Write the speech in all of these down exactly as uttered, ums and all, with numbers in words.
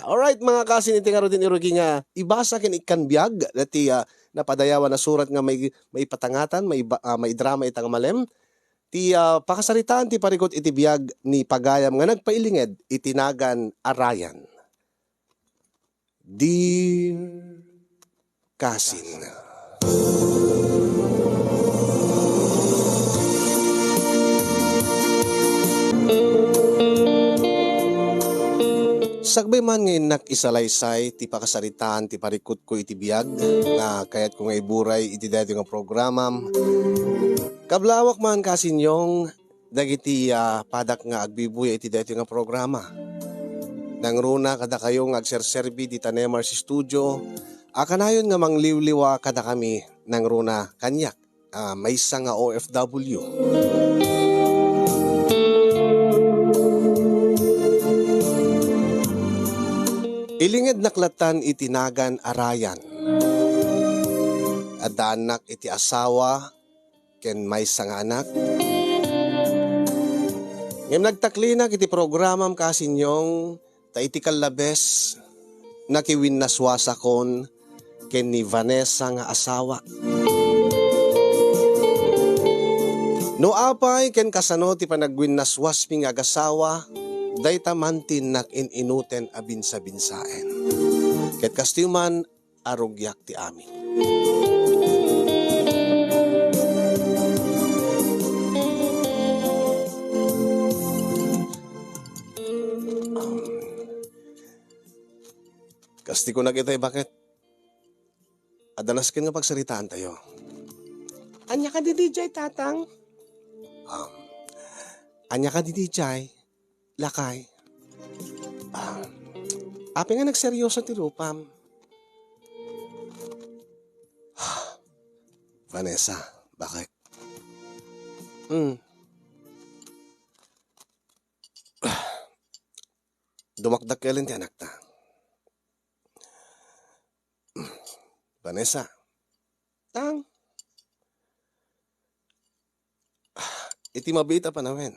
Alright, mga kasin, iti ngaruden, irugi nga ibasa ken ikkan biag dati, ah, napadayawan a surat nga may, maipatangatan, maiba-, ah, maidrama ita nga malem. Ti, ah, pakasaritaan ti parikut iti biag ni pagayam nga nagpailinged iti nagan a Ryan. Dear Kasin. Sakbay man nga innak isalaysay ti pakasaritaan ti parikutko iti biag nga kayatko nga iburay iti daytoy nga programam, kablawak man, Kasin Yong, dagiti, ah, padak nga agbibuya iti daytoy nga programa. Nangruna kadakayo nga agserserbi dita Nemar's Studio a kanayon nga mangliwliwa kadakami nangruna kaniak, ah, maysa nga O F W. Ilingednak lattan iti nagan a Ryan. Addaannak iti asawa ken maysa nga anak. Ngem nagtaklinak iti programam, Kasin Yong, ta iti kallabes, nakiwinnaswasakon ken ni Vanessa nga asawa. No apay ken kasano ti panagwinnaswasmi nga agasawa, dayta man ti innak in-inuten a binsabinsaen. Ket kastoy man a rugiak ti amin. Kas ti kunak itay, baket? Adda nasken nga pagsaritaantayo. Ania kadi diay, Tatang? Um, ania kadi diay, lakay? Ah, apay nga nagseryoso ti rupam? Vanessa, bakit? Hmm. Dumakdakkelen ti anakta. Vanessa. Tang. Iti mabiit a panawen,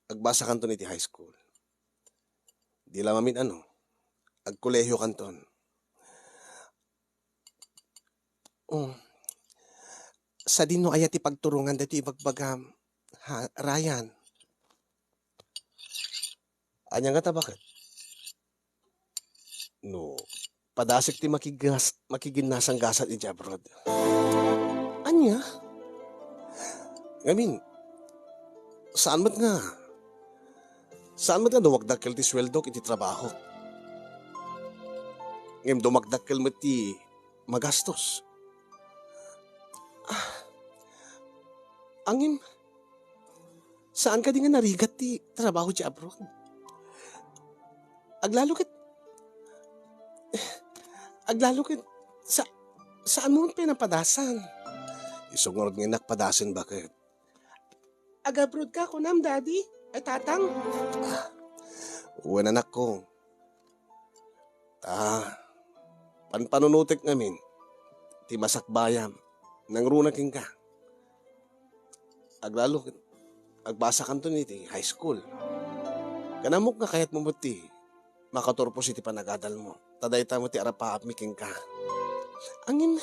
agbasakanton iti high school. Di la mamin-ano, agkolehiyokanton. Oh. Sadino aya ti pagturongan daytoy ibagbagam, ha, Ryan? Ania ngata, baket? No, padasek ti makigas-, makiginnasanggasat idiay abroad. Ania? Ngamin, saan met nga, saan met nga dumakdakkel ti sueldok iti trabahok. Ngem dumakdakkel met ti magastos. Ah, ngem, saan kadi nga narigat ti trabaho idiay abroad? Aglalo ket, aglalo ket, sa-, saan mo pay napadasan? Isu ngarud nga innak padasen, baket? Ag-abroad ka, kunam, Daddy? Ay, Tatang? Ah, wen, anakko. Ta, panpanunotek ngamin ti masakbayam nangruna kenka. Aglalo ket agbasakanton iti high school. Kanammok nga kayatmo met ti makaturpos iti panagadalmo, ta dayta met ti arapaapmi kenka. Ngem,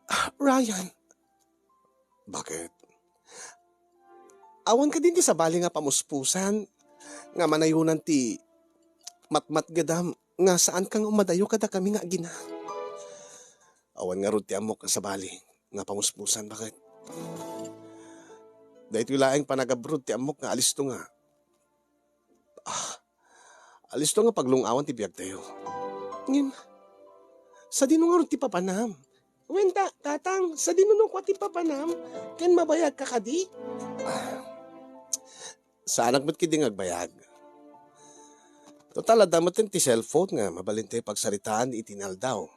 ah, Ryan, baket? Awan kadi ti sabali nga pamuspusan nga manayonan ti matmatgedam nga saanka nga umadayo kadakami nga agina? Awan ngarud ti ammok a sabali nga pamuspusan, baket? Daytoy laeng panag-abroad ti ammok nga alisto nga, ah, alisto nga paglung-awan ti biagtayo. Ngem, sadino ngarud ti papanam? Wen ta, Tatang, sadino no kua ti papanam ken mabayagka kadi? Ah, saanak met ketdi nga agbayag. Total, adda met ti cellphone nga mabalintayo pagsaritaan iti inaldaw.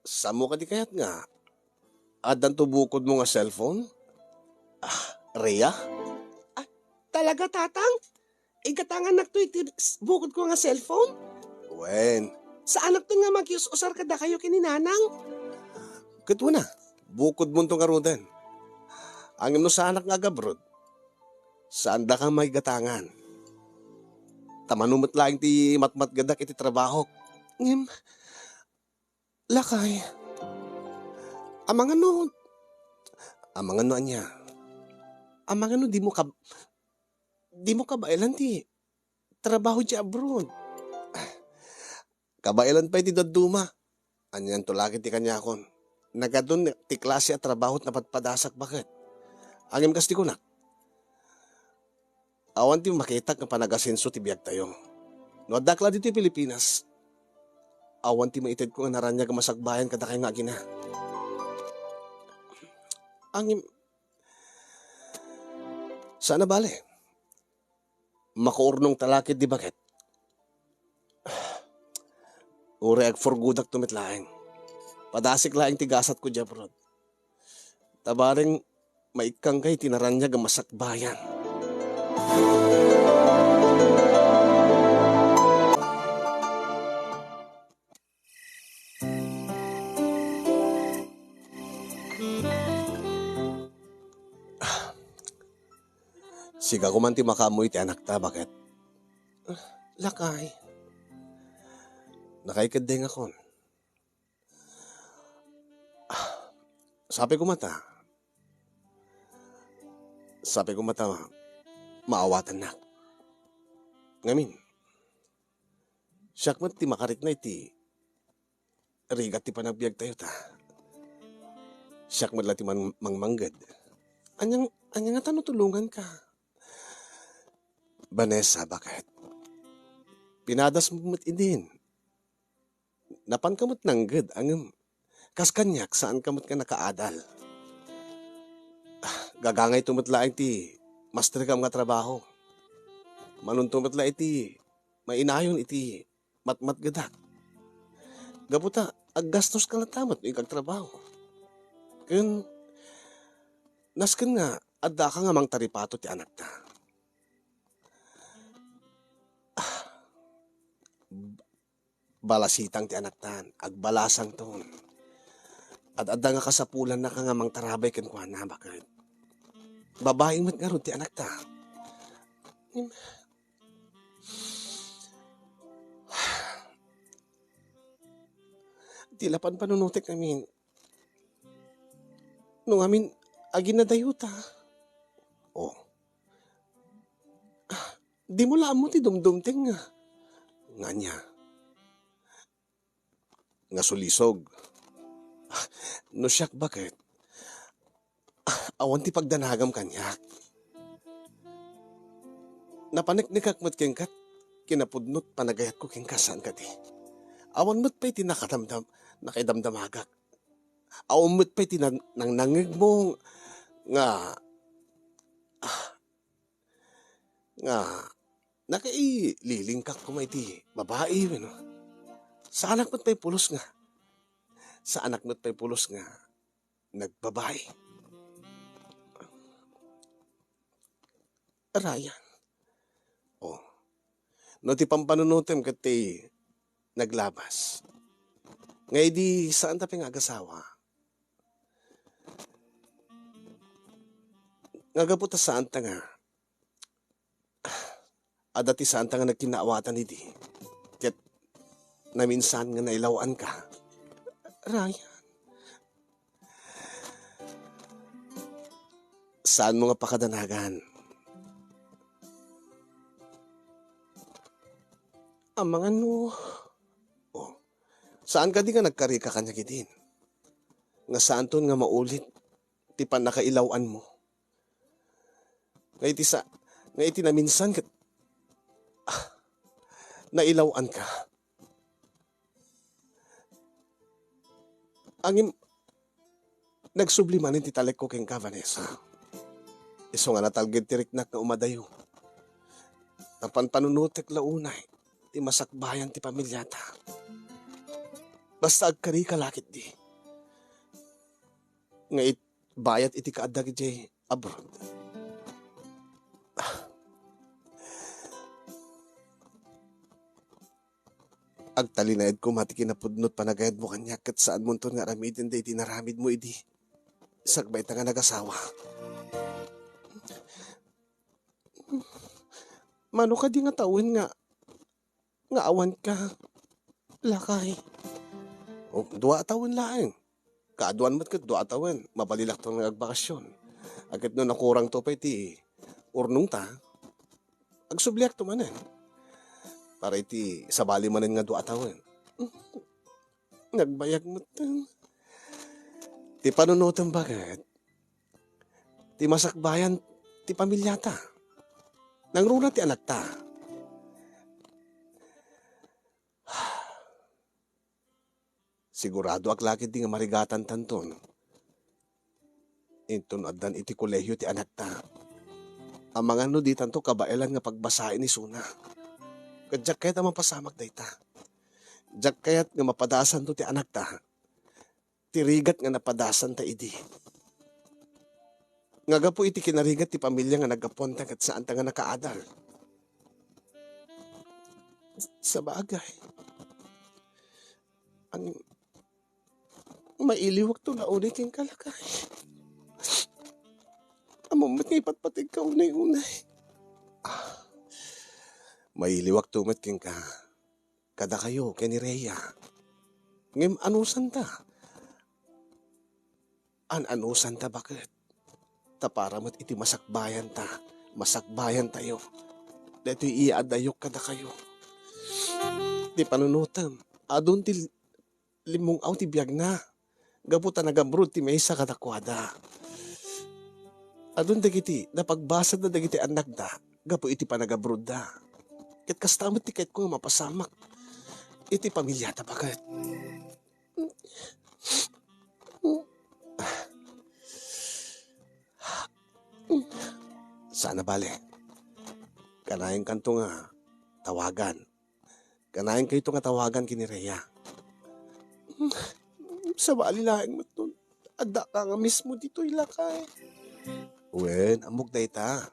Saanmo kadi kayat nga addanto bukodmo nga cellphone? Ah, Rhea? Ah, talaga, Tatang? Igatangannakto iti s-, bukodko nga cellphone? Wen. Saanakton nga makius-usar kadakayo ken ni Nanang? Ket wen a, bukodmonto ngaruden. Ngem no saanak nga agabroad, saandaka maigatangan. Ta mano met laeng ti matmatgedak iti trabahok. Ngem, lakay, amangan no, amangan no ania? Amangan no dimo kab-, dimo kabaelan ti trabaho diay abroad? Kabaelan pay ti dadduma. Anianto la ket ti kaniakon? Nagadun ti klase a trabaho ti napadpadasak, baket. Ngem kas ti kunak, awan ti makitak nga panagasenso ti biagtayo. No addak la ditoy Pilipinas, awan ti maitedko nga naraniag a masakbayan kadakay nga agina. Ngem, saan a bale. Makaurnongta la ketdi, baket. Uray agpurgodakto met laeng. Padasik laeng ti gasatko diay abroad. Ta bareng maikkanka iti naraniag a masakbayan. Sika koma ti makaammo iti anakta, baket. Lakay. Nakaikeddengakon. Sapay koma ta. Sapay koma ta maawatannak. Ngamin, siak met ti makarikna iti rigat ti panagbiagtayo ta. Siak met la ti man-, mangmangged. Anya, anya ngata no tulonganka? Vanessa, baket. Pinadasmo met idin. Napanka met nangged, ngem kas kaniak, saanka met nga nakaadal. Ah, gagangayto met laeng ti masterkam nga trabaho. Manonto met la iti mainayon iti matmatgedak. Gapu ta, aggastoska latta met no inka agtrabaho. Ken, nasken nga, addaka nga mangtaripato ti anakta. Ah, balasitang ti anaktan, agbalasangton. Ad-adda nga kasapulannaka nga mangtarabay kenkuana, baket. Babai met ngarud ti anakta. Ngem, ti la panpanunotek ngamin. No ngamin, aginadayota. Oh. Dimo la ammo ti dumdumteng nga. Ngania? Nga sulisog. No siak, baket? Awan ti pagdanagam kaniak. Napaneknekak met kenka, kinapudnot panagayatko kenka, saan kadi? Awan met pay ti nakadamdam-, nakaidamdamagak. Awan met pay ti nan-, nangnangngegmo nga, ah, nga nakaililingkak koma iti babai, wenno? Saanak met pay pulos nga, saanak met pay pulos nga nagbabai. Ryan. Oh. No ti pampanunotem ket ti naglabas, nga idi saanta pay nga agasawa, nga gapu ta saanta nga, adda ti saanta nga nagkinnaawatan idi, ket naminsan nga nailaw-anka. Ryan. Saanmo nga pakadanagan? Amangan no, oh, saan kadi nga nagkarika kaniak idin? Nga saanton nga maulit ti pannakailaw-anmo? Nga iti sa-, nga iti naminsan ket, ah, nailaw-anka. Ngem, nagsubli manen ti talekko kenka, Vanessa. Isu nga natalged ti riknak nga umadayo. Ta panpanunotek la unay ti masakbayan ti pamiliata. Basta agkarika la ketdi. Nga it-, bayat iti kaaddak idiay abroad. Agtalinaed koma ti kinapudnot panagayatmo kaniak ket saanmonton nga aramiden daydi inaramidmo idi sakbay ta nga nagasawa. Mano kadi nga tawen nga nga awanka, lakay. O, dua a tawen laeng. Kaaduan met ket dua a tawen, mabalilakto nga agbakasyon. A ket no nakurangto pay ti urnongta, agsubliakto manen. Para iti sabali manen nga dua a tawen. Nagbayag metten. Ti panunotem baket, ti masakbayan ti pamiliata. Nangruna ti anakta. Siguradoak la ketdi nga marigatantanton. Inton addan iti kolehio ti anakta. Amangan no ditanto kabaelan nga pagbasaen isuna. Ket diak kayat a mapasamak dayta. Diak kayat nga mapadasanto ti anakta. Ti rigat nga napadasanta idi. Nga gapu iti kinarigat ti pamilia nga naggapuanta ket saanta nga nakaadal. Sabagay. Ang mailiwakto nga unay kenka, lakay. Ammom met nga ipatpategka unay-unay. Ah, mailiwakto met kenka. Kadakayo ken ni Rhea. Ngem anusanta? An-anusanta baket. Ta para met iti masakbayanta, masakbayantayo. Daytoy iya addayok kadakayo. Ti panunotem, adun ti limmung-aw ti biagna. Gapu ta nagabroad ti maysa kadakuada. Adun dagiti napagbasatda dagiti annakda gapu iti panagabroadda. Ket kasta met ti kayatko nga mapasamak iti pamiliata baket. Saan a bale. Kanayon kanto nga tawagan. Kanayon kayto nga tawagan ken ni Rhea. Sabali laeng met no addaka nga mismo ditoy, lakay. Wen, ammok dayta.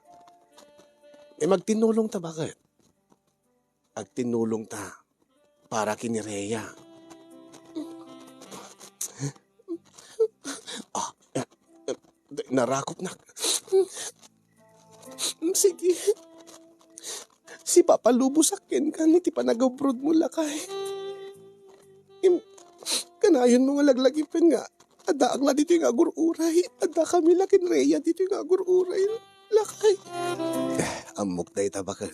E, magtinulongta baket. Agtinulongta para ken ni Rhea. Ah, eh, eh, narakopnak. Sige. Sipapalubosak kenka iti panagabroadmo, lakay. Im-, kanayonmo nga laglagipen nga addaak la ditoy nga agur-uray. Addakami la ken Rhea ditoy nga agur-uray, lakay. Eh, ammok dayta baket.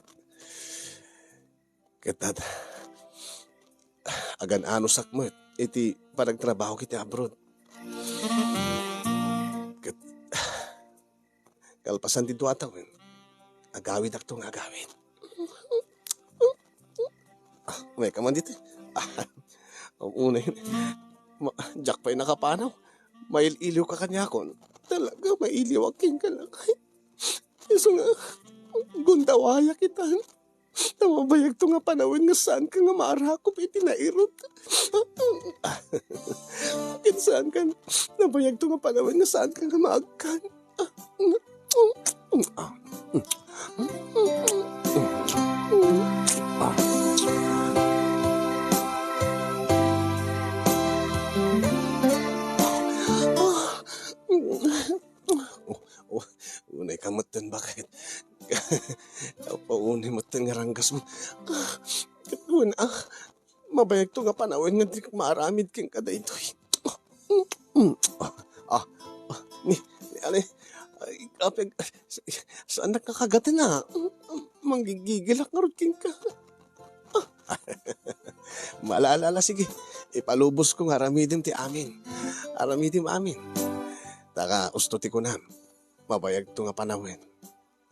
Ket ad-, agan-anosak met iti panagtrabaho iti abroad. Ket kalpasan ti dua a tawen, agawidakto nga agawid. Ah, mayka man ditoy. Ah, unay, ma-, diak pay nakapanaw. Mail-iliwka kaniakon. Talaga, mailiwak kenka, lakay. Isu nga, gundawaya kita. Ta mabayagto nga panawen nga saanka nga maarakop iti nairut. Ken saanka, nabayagto nga panawen nga saanka nga maagkan. Oh, oh, unay ka metten, baket. Apo, unay metten nga ranggasmo. Wen, ah, mabayagto nga panawen nga dika maaramid kenka daytoy. Ah, ah, ah, ni, ni, ali, ay, apeg, sa-, saannak nga kagaten, ah. Manggigigilak ngarud kenka. Malala la, sige. Ipalubosko nga aramidem ti amin. Aramidem amin. Ta ka, usto ti kunam. Mabayagto nga panawen.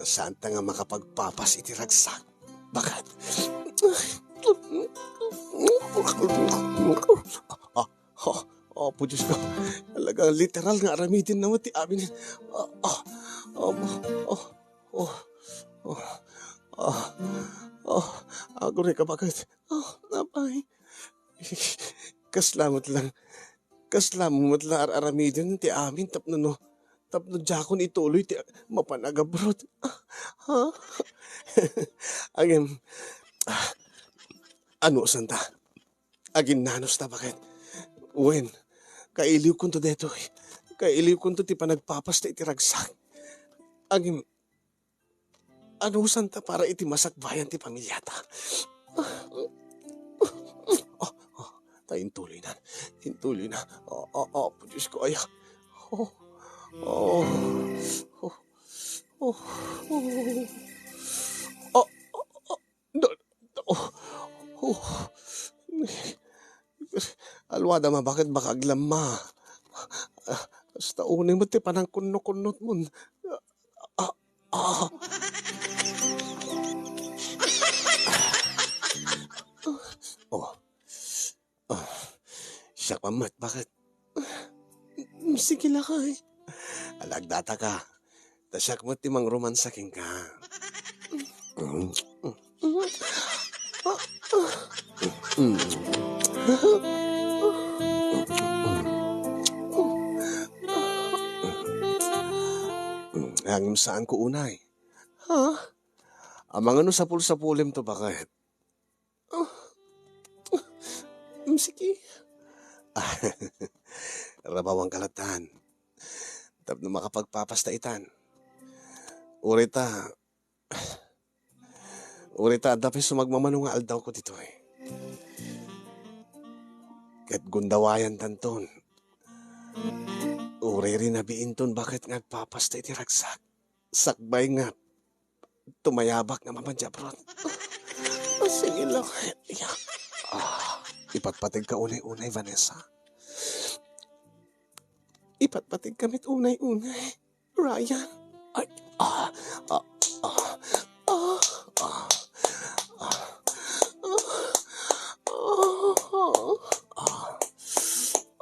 Saanta nga makapagpapas iti ragsak. Baket. Ah, ah, Apo Dios ko. Talaga, literal nga aramiden na ti amin. Ah, ah, ah, ah, ah, ah, ah, aguray ka, baket. Ah, napay. Kasla met lang. Kasla met lang ar-aramiden ti amin tapno no, tapno diakon ituloy ti mapanagabroad. Ah, ha? Agim, ah, ano santa? Aginnanos ta, baket? Wen, kailiwkonto daytoy. Kailiwkonto ti panagpapas ta iti ragsak. Agim, ano santa para iti masakbayan ti pamiliata? Ay, intuloy na. Intuloy na. Ah, ah, ah, Apo Diyos ko, ay, ah. Oh. Oh. Oh. Oh. Oh. Ah, ah, ah. Da-, oh. Oh. Alwada, ma, baket baka aglamma. Ah, basta unay met ti panangkunno-kunnot mon. Ah, ah. Oh. Ah, siak man met, baket? Mm, sige lakay. Alagdata ka. Ta siak met ti mangromansa kenka. Mm. Ngem saanko unay. Ha? Amangan no sapul-sapulem to, baket? Ah. Mm, sige. Ah, rabawanka lattan. Tapno makapagpapasta itan. Uray ta, uray ta adda pay sumagmamano nga aldawko ditoy. Ket gundawayantanton. Uray rinabiinton baket nga agpapasta iti ragsak. Sakbay nga tumayabak nga mamadiabrot. Ah, sige lang. Ya. Ah, ipatpategka unay-unay, Vanessa. Ipatpategka met unay-unay, Ryan. Ay, ah, ah, ah, ah, ah, ah, ah, ah, ah.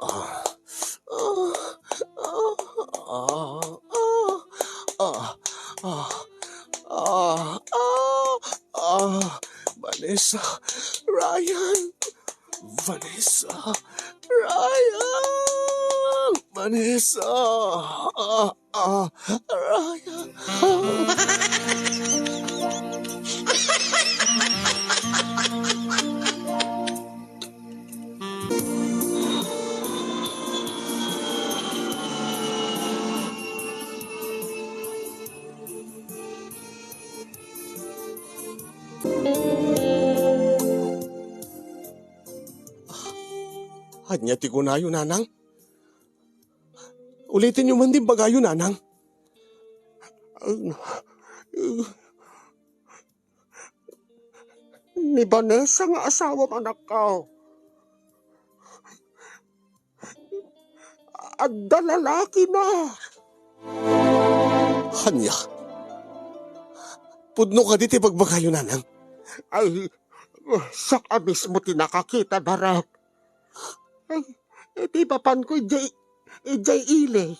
Ah. Ah. Ah. Ah. Ah. Ah. Ah. Ah. Vanessa. Ryan. Vanessa. Ryan. Vanessa. Ah. Ah, Ryan. Ania ti kunayo, Nanang? Ulitenyo man ti imbagayo, Nanang. Ni Vanessa nga asawam, anakko. Adda lalakina. Ania? Pudno kadi ti ibagbagayo, Nanang? Ay, siak a mismo ti nakakita, Darek. Ay, iti papanko idiay, idiay ili,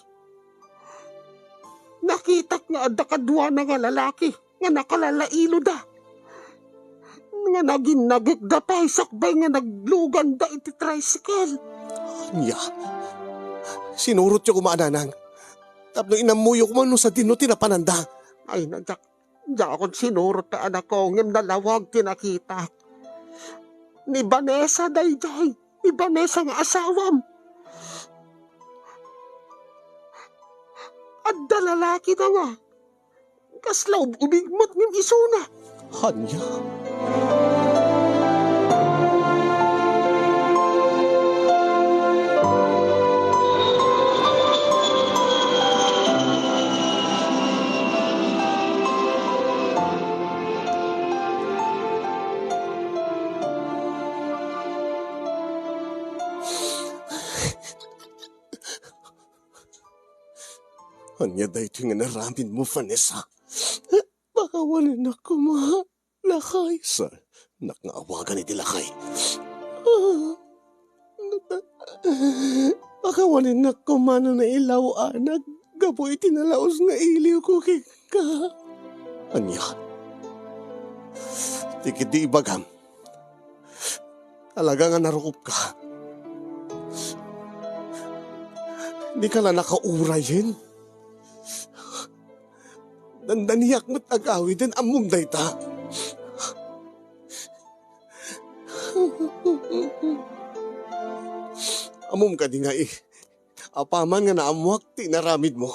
nakitak nga adda kaduana nga lalaki nga nakalalailo da. Nga naginnagek da pay sakbay nga nagluganda iti tricycle. Ania? Sinurotyo koma, Nanang, tapno inammoyo koma no sadino ti napananda. Ay, na, diak, diakon sinurot ta, anakko, ngem nalawag ti nakitak. Ni Vanessa daydiay. Ni Vanessa nga asawam. Adda lalakina nga kasla ub-ubing met ngem isuna. Ania? Ania daytoy nga inaramidmo, Vanessa? Pakawanennak koma, lakay. Saanak nga awagan iti lakay. Ah, nata-, pakawanennak koma no nailaw-anak gapu iti nalaus nga iliwko kenka. Ania? Ti ketdi ibagam, talaga nga narukopka. Dika la nakaurayen. Dandaniak met agawiden, ammom dayta. Ammom kadi nga i-, apaman nga naammoak ti inaramidmo,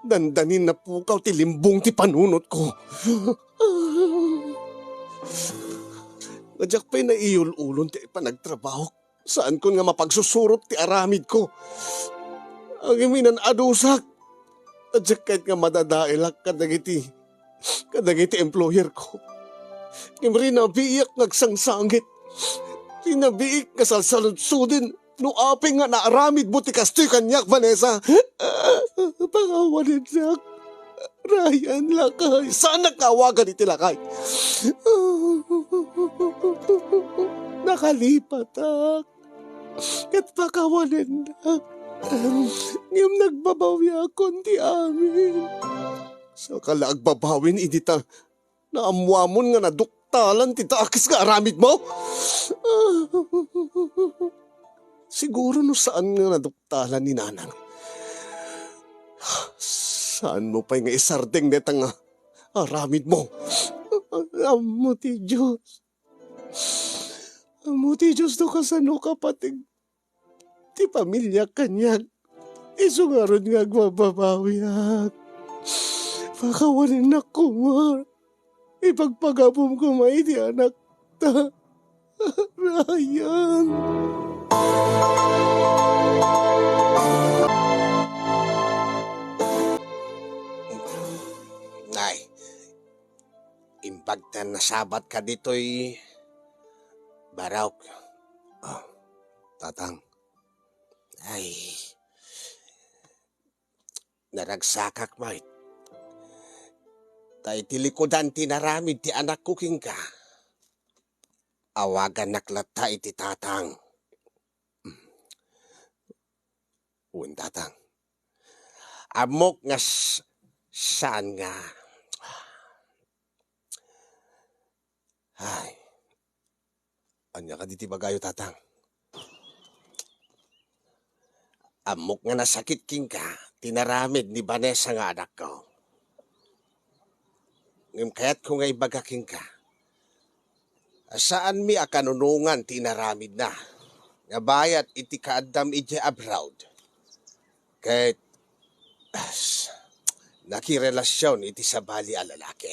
dandanin napukaw ti limbong ti panunotko. Nga diak pay naiyul-ulon ti panagtrabahok. Saankon nga mapagsusurot ti aramidko. Ngem inan-adusak. Diak ket nga madadaelak kadagiti, kadagiti employerko. Ngem rinabiiak nga agsangsangit. Rinabiik nga salsaludsuden no apay nga naaramidmo ti kastoy kaniak, Vanessa. Pakawanennak. Ryan, lakay. Saanak nga awagan iti lakay. Nakalipatak. Ket pakawanennak. Ngem nagbabawiakon ti amin. Saka la agbabawin idi ta naammoamon nga naduktalan ti dakes nga aramidmo? Siguro no saan nga naduktalan ni Nanang, saanmo pay nga isardeng dayta nga aramidmo. Ammo ti Dios. Ammo ti Dios no kasano kapateg ti pamiliak kaniak. Isu ngarud nga agbababawiak. Pakawanennak koma. Ipagpagapom koma iti anakta. Ryan. Nay, imbag ta nasabatka ditoy barok. Ah, Tatang. Ay, naragsakak met. Ta iti likudan ti inaramid ti anakko kenka, awagannak latta iti tatang. Wen, tatang. Ammok nga s-, saan nga. Ay. Ania kadi ti ibagayo, tatang? Ammok nga nasakit kenka ti inaramid ni Vanessa nga anakko. Ngem kayatko nga ibaga kenka, saanmi a kanunongan ti inaramidna nga bayat iti kaaddam idiay abroad. Ket, ah, s-, nakirelasion iti sabali a lalaki.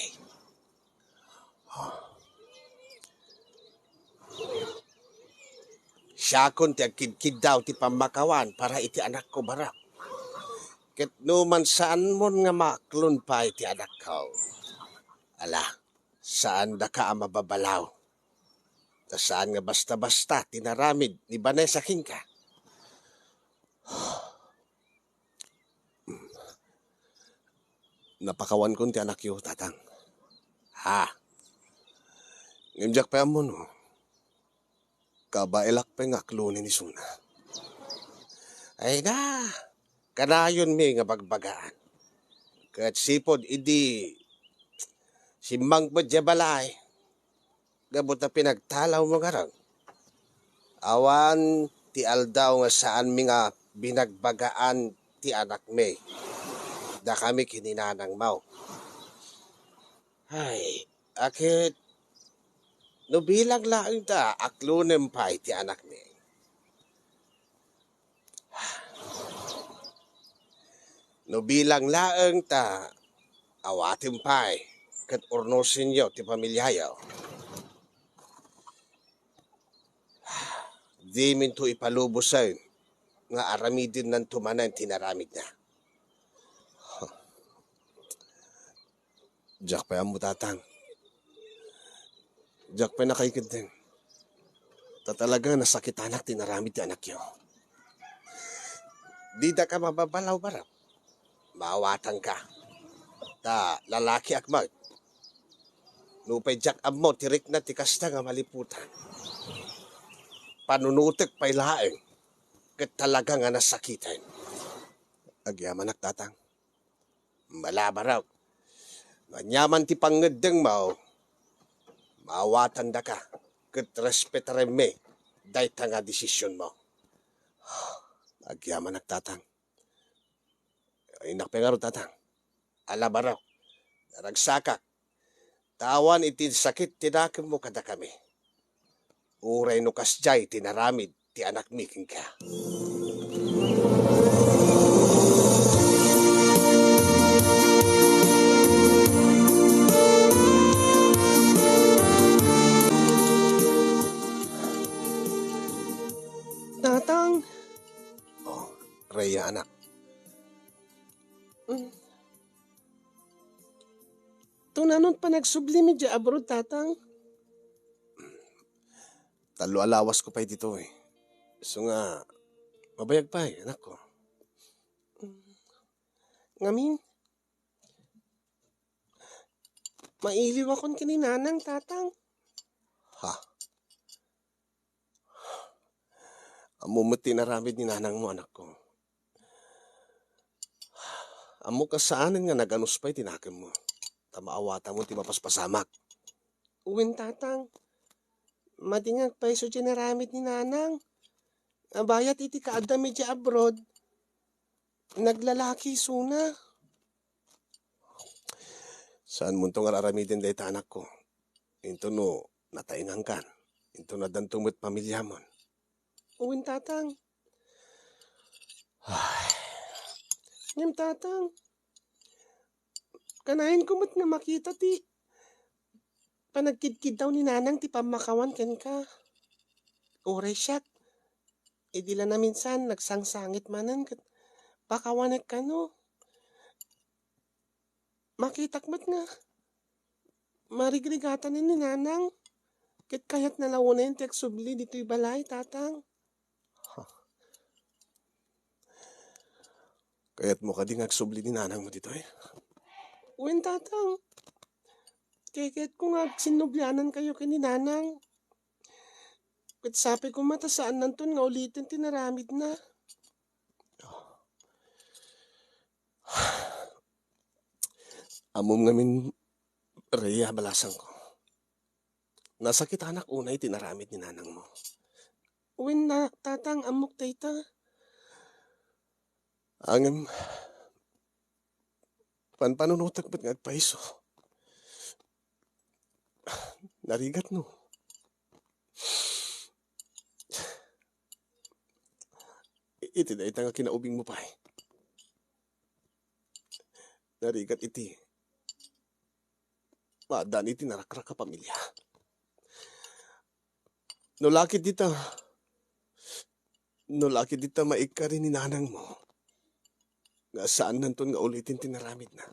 Siakon ti agkidkiddaw ti pammakawan para iti anakko, barok. Ket no man saanmon nga maaklon pay ti anakko, ala, saandaka a mababalaw. Ta saan nga basta-basta ti inaramid ni Vanessa kenka. Napakawankon ti anakyo, tatang. Ha? Ngem diak pay ammo no kabaelak pay nga aklonen isuna. Ay na, kanayonmi nga bagbagaan. Ket sipud idi simmangpet idiay balay, gapu ta pinagtalawmo ngarud. Awan ti aldaw nga saanmi nga binagbagaan ti anakmi, dakami ken ni nanangmo. Ay, a ket no bilang laeng ta aklonem pay ti anakmi. No bilang laeng ta awatem pay ket urnosenyo ti pamiliayo. Diminto ipalubosen nga aramidennanto manen ti inaramidna. Diak pay ammo, tatang. Diak pay nakaikeddeng. Ta talaga nasakitanak ti inaramid ti anakyo. Didaka mababalaw, barok. Maawatanka. Ta lalakiak met. Nupay diak ammo ti rikna ti kasta nga maliputan, panunotek pay laeng ket talaga nga nasakiten. Agyamanak, tatang. Ala, barok. No aniaman ti pangngeddengmo, maawatandaka ket respetarenmi dayta nga desisionmo. Agyamanak, tatang. Innak pay ngarud, tatang. Ala, barok. Naragsakak. Ta awan iti sakit ti nakemmo kadakami. Uray no kasdiay ti inaramid ti anakmi kenka. Nanon panagsublim idiay abroad, Tatang? Tallo a lawasko pay ditoy. Isu nga, mabayag pay, anakko. Ngamin, mailiwakon ken ni Nanang, Tatang. Ha? Ammom met ti inaramid ni nanangmo, anakko. Ammok a saanen nga naganus pay ti nakemmo, ta maawatanmo ti mapaspasamak. Wen, Tatang. Madi nga agpayso ti inaramid ni Nanang. Bayat iti kaaddam idiay abroad, naglalaki isuna. Saanmonto nga ar-aramiden dayta, anakko. Intono nataengankan. Intono addanto met pamiliamon. Wen, Tatang. Ay. Ngem, Tatang, kanayon ko met nga makita ti panagkidkiddaw ni Nanang ti pammakawan kenka. Uray siak, idi la naminsan, nagsangsangit manen ket pakawanek kano. Makitak met nga marigrigatan ni Nanang, ket kayatna la unayen ti agsubli ditoy balay, Tatang. Kayatmo kadi nga agsubli ni nanangmo ditoy? Wen, Tatang. Kayatko nga agsinnublianankayo ken ni Nanang. Ket sapay koma ta saannanton nga uliten ti inaramidna. Ammom ngamin, Rhea, balasangko. Nasakitanak unay ti inaramid ni nanangmo. Wen, Tatang, ammok dayta. Ngem, panpanunotek met nga agpayso. Narigatno. Iti dayta nga kinaubingmo pay. Narigat iti maaddan iti narakrak a pamilia. No la ket dita, no la ket dita maikkari ni nanangmo, nga saannanton nga uliten ti inaramidna.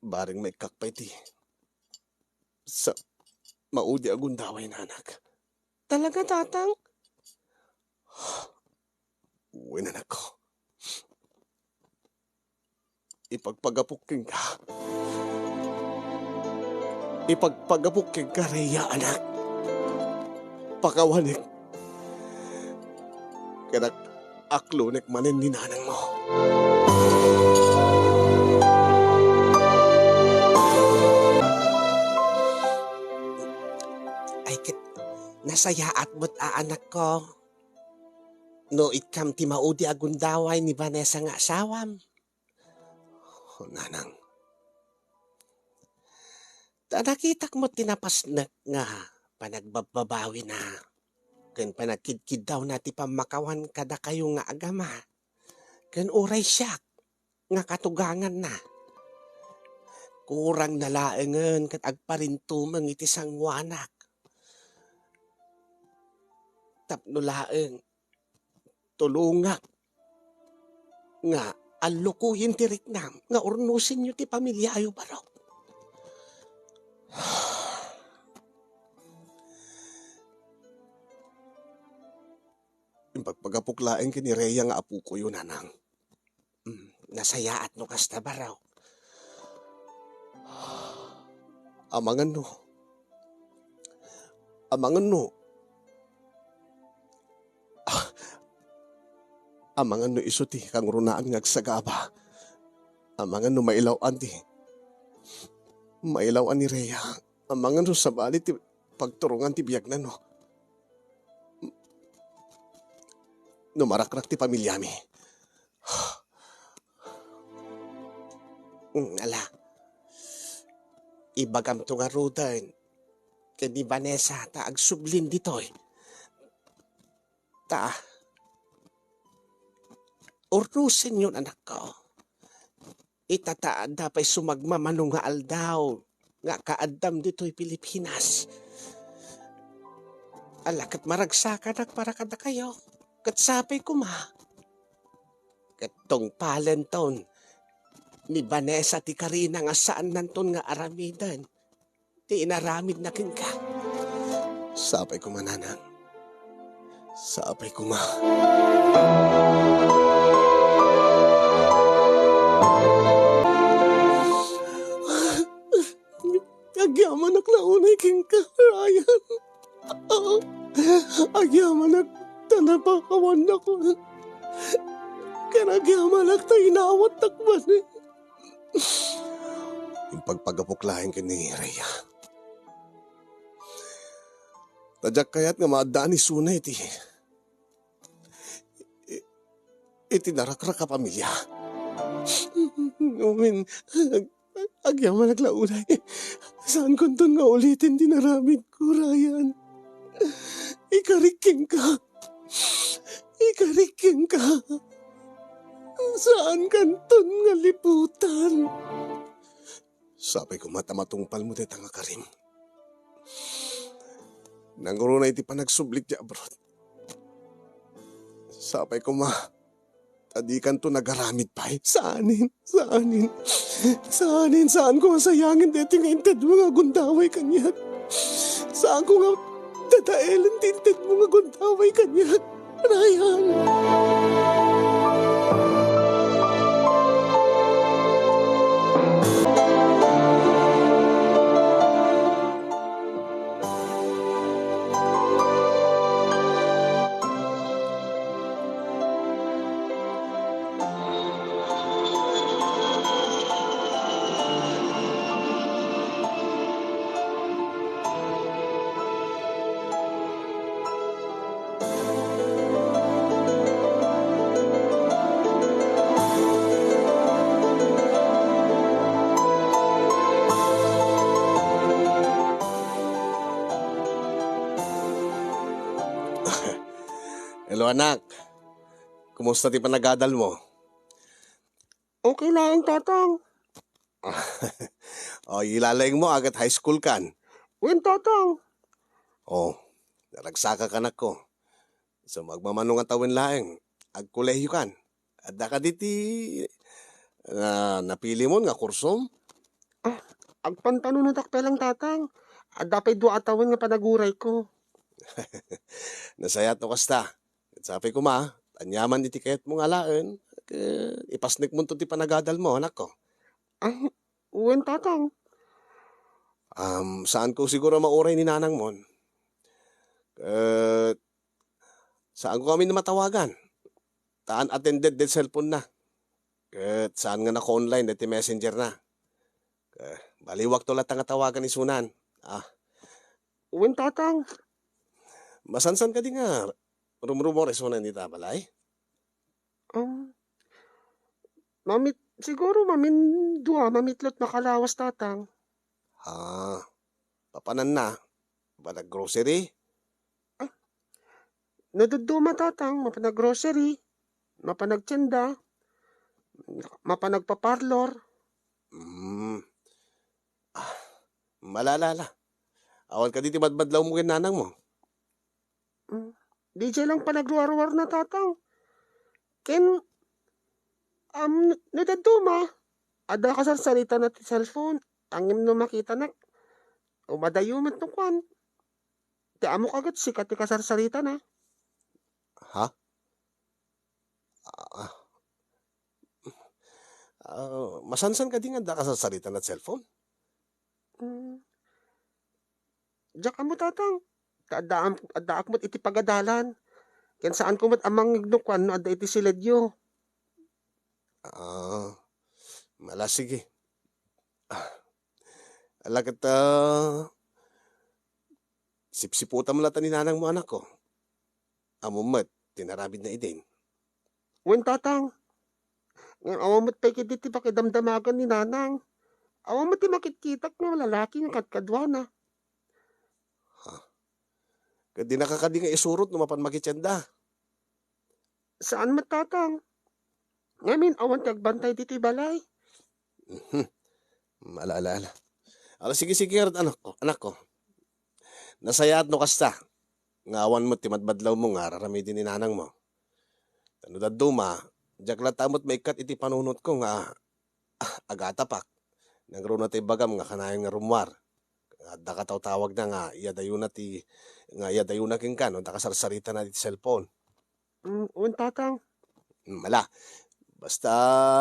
Bareng maikkak pay ti sa-, maudi a gundaway, nanak. Talaga, Tatang? Wen, anakko. Ipagpagapok kenka. Ipagpagapok kenka, Rhea, anak. Pakawanek. Ken ak-, aklonek manen ni nanangmo. Ay, ket nasayaat met a, anakko. No ikkam ti maudi a gundaway ni Vanessa nga asawam. O, nanang. Ta nakitak met ti napasnek nga panagbabbabawina ken panagkidkiddawna ti pammakawan kadakayo nga agama. Ken uray siak nga katuganganna, kurangna laengen ket agparintumeng iti sangoanak. Tapno laeng tulongak nga allukoyen ti riknam nga urnosenyo ti pamiliayo, barok. Impagpagapok laeng ken ni Rhea nga apokoyo, nanang. Mm, nasayaat no kasta, barok. Amangan no. Amangan no. Ah, amangan no isu ti kangrunaan nga agsagaba. Amangan no mailaw-an ti, mailaw-an ni Rhea. Amangan no sabali ti pagturongan ti biagna, no, no marakrak ti pamiliami. Mm, ala. Ibagamto ngaruden ken ni Vanessa ta agsublin ditoy. Ta, urnosenyon, anakko. Ita ta adda pay sumagmamano nga aldaw nga kaaddam ditoy Pilipinas. Ala, ket maragsakanak para kadakayo. Ket sapay koma. Ket tungpalenton ni Vanessa ti karina nga saannanton nga aramiden ti inaramidna kenka. Sapay koma, nanang. Sapay koma. Agyamanak la unay kenka, Ryan. Agyamanak ta napakawannak. Ken agyamanak ta inawattak manen. Impagpagapok laeng ken ni Rhea. Ta diak kayat nga maaddaan isuna iti, i-, iti narakrak a pamilia. Ngamin, ag-, agyamanak la unay. Saankonton nga uliten ti naramidko, Ryan. Ikarik kenka. Ikarik kenka. Saankanton nga liputan. Sapay koma ta matungpalmo dayta nga karim. Nangruna iti panagsublik ti abroad. Sapay koma ta dikanto nagaramid pay. Saanen, saanen. Saanen, saanko nga sayangen daytoy nga intedmo nga agundaway kaniak. Saanko nga dadaelen ti intedmo nga agundaway kaniak. Ryan. Hello, anak. Kumusta ti panagadalmo? Okay laeng, Tatang. O, ilalaingmo, agat high school kan? Wen, Tatang. O, naragsakak, anakko. So, magmamano nga tawen laeng, agkolehio kan? Adda kadi ti, ah, napilimon nga kursom? Ah, agpanpanunotak pay lang, Tatang. Adda pay dua a tawen nga panagurayko. Nasayaat no kasta. Ket sapay koma, aniaman iti kayatmo nga alaen, ket ipasnekmonto ti panagadalmo, anakko. Ah, wen, Tatang. Um, saanko siguro mauray ni nanangmon. Ket saanko amin matawagan. Ta unattended daydi cellphone na. Ket saan nga naka-online daydi messenger na. Ket baliwakto latta nga tawagan isunan. Ah. Wen, Tatang. Masansan kadi nga rumrumor isunan ita balay? Um, mamit-, siguro mamindua, mamitlot makalawas, Tatang. Ah, papananna? Panaggrocery? Ah, no dadduma, Tatang, mapanaggrocery, mapanagtienda, mapanagpaparlor. Hmm. Ah, malala la. Awan kadi ti madmadlawmo ken nanangmo? Mm, diay lang panagruar-ruarna, Tatang. Ken, um, no dadduma, adda kasarsaritana ti cellphone. Ngem no makitanak, umadayo met no kuan. Ti ammok a ket sika ti kasarsaritana. Ha? Ah, ah, masansan kadi nga adda kasarsaritana ti cellphone? Mm. Diak ammo, Tatang. Ta adda am-, addaak met iti pagadalan. Ken saanko met a mangngeg no kuan no adda iti siledyo. Ah, mala, sige. Ah, ala ket, ah, sipsiputam latta ni nanangmo, anakko. Ammom met ti naramidna idin. Wen, Tatang. Ngem awan met pay ketdi ti pakidamdamagan ni Nanang. Awan met ti makitkitak nga lalaki nga kadkaduana. Ha? Ket dinaka kadi nga isurot no mapan makitienda? Saan met, Tatang. Ngamin, awan ti agbantay ditoy balay. Mhm. Ala, ala, ala. Ala, sige, sige, ngarud, anakko, anakko. Nasayaat no kasta, nga awan met ti madmadlawmo nga ar-aramiden ni nanangmo. Ta no dadduma, Diak latta met maikkat iti panunotko nga, ah, agatapak. Nangruna ti ibagam nga kanayon nga rummuar. Adda katawtawagna nga iyadayona ti, nga iyadayona kenka no ta kasarsaritana iti cellphone. Mm, wen, Tatang. Mm, ala. Basta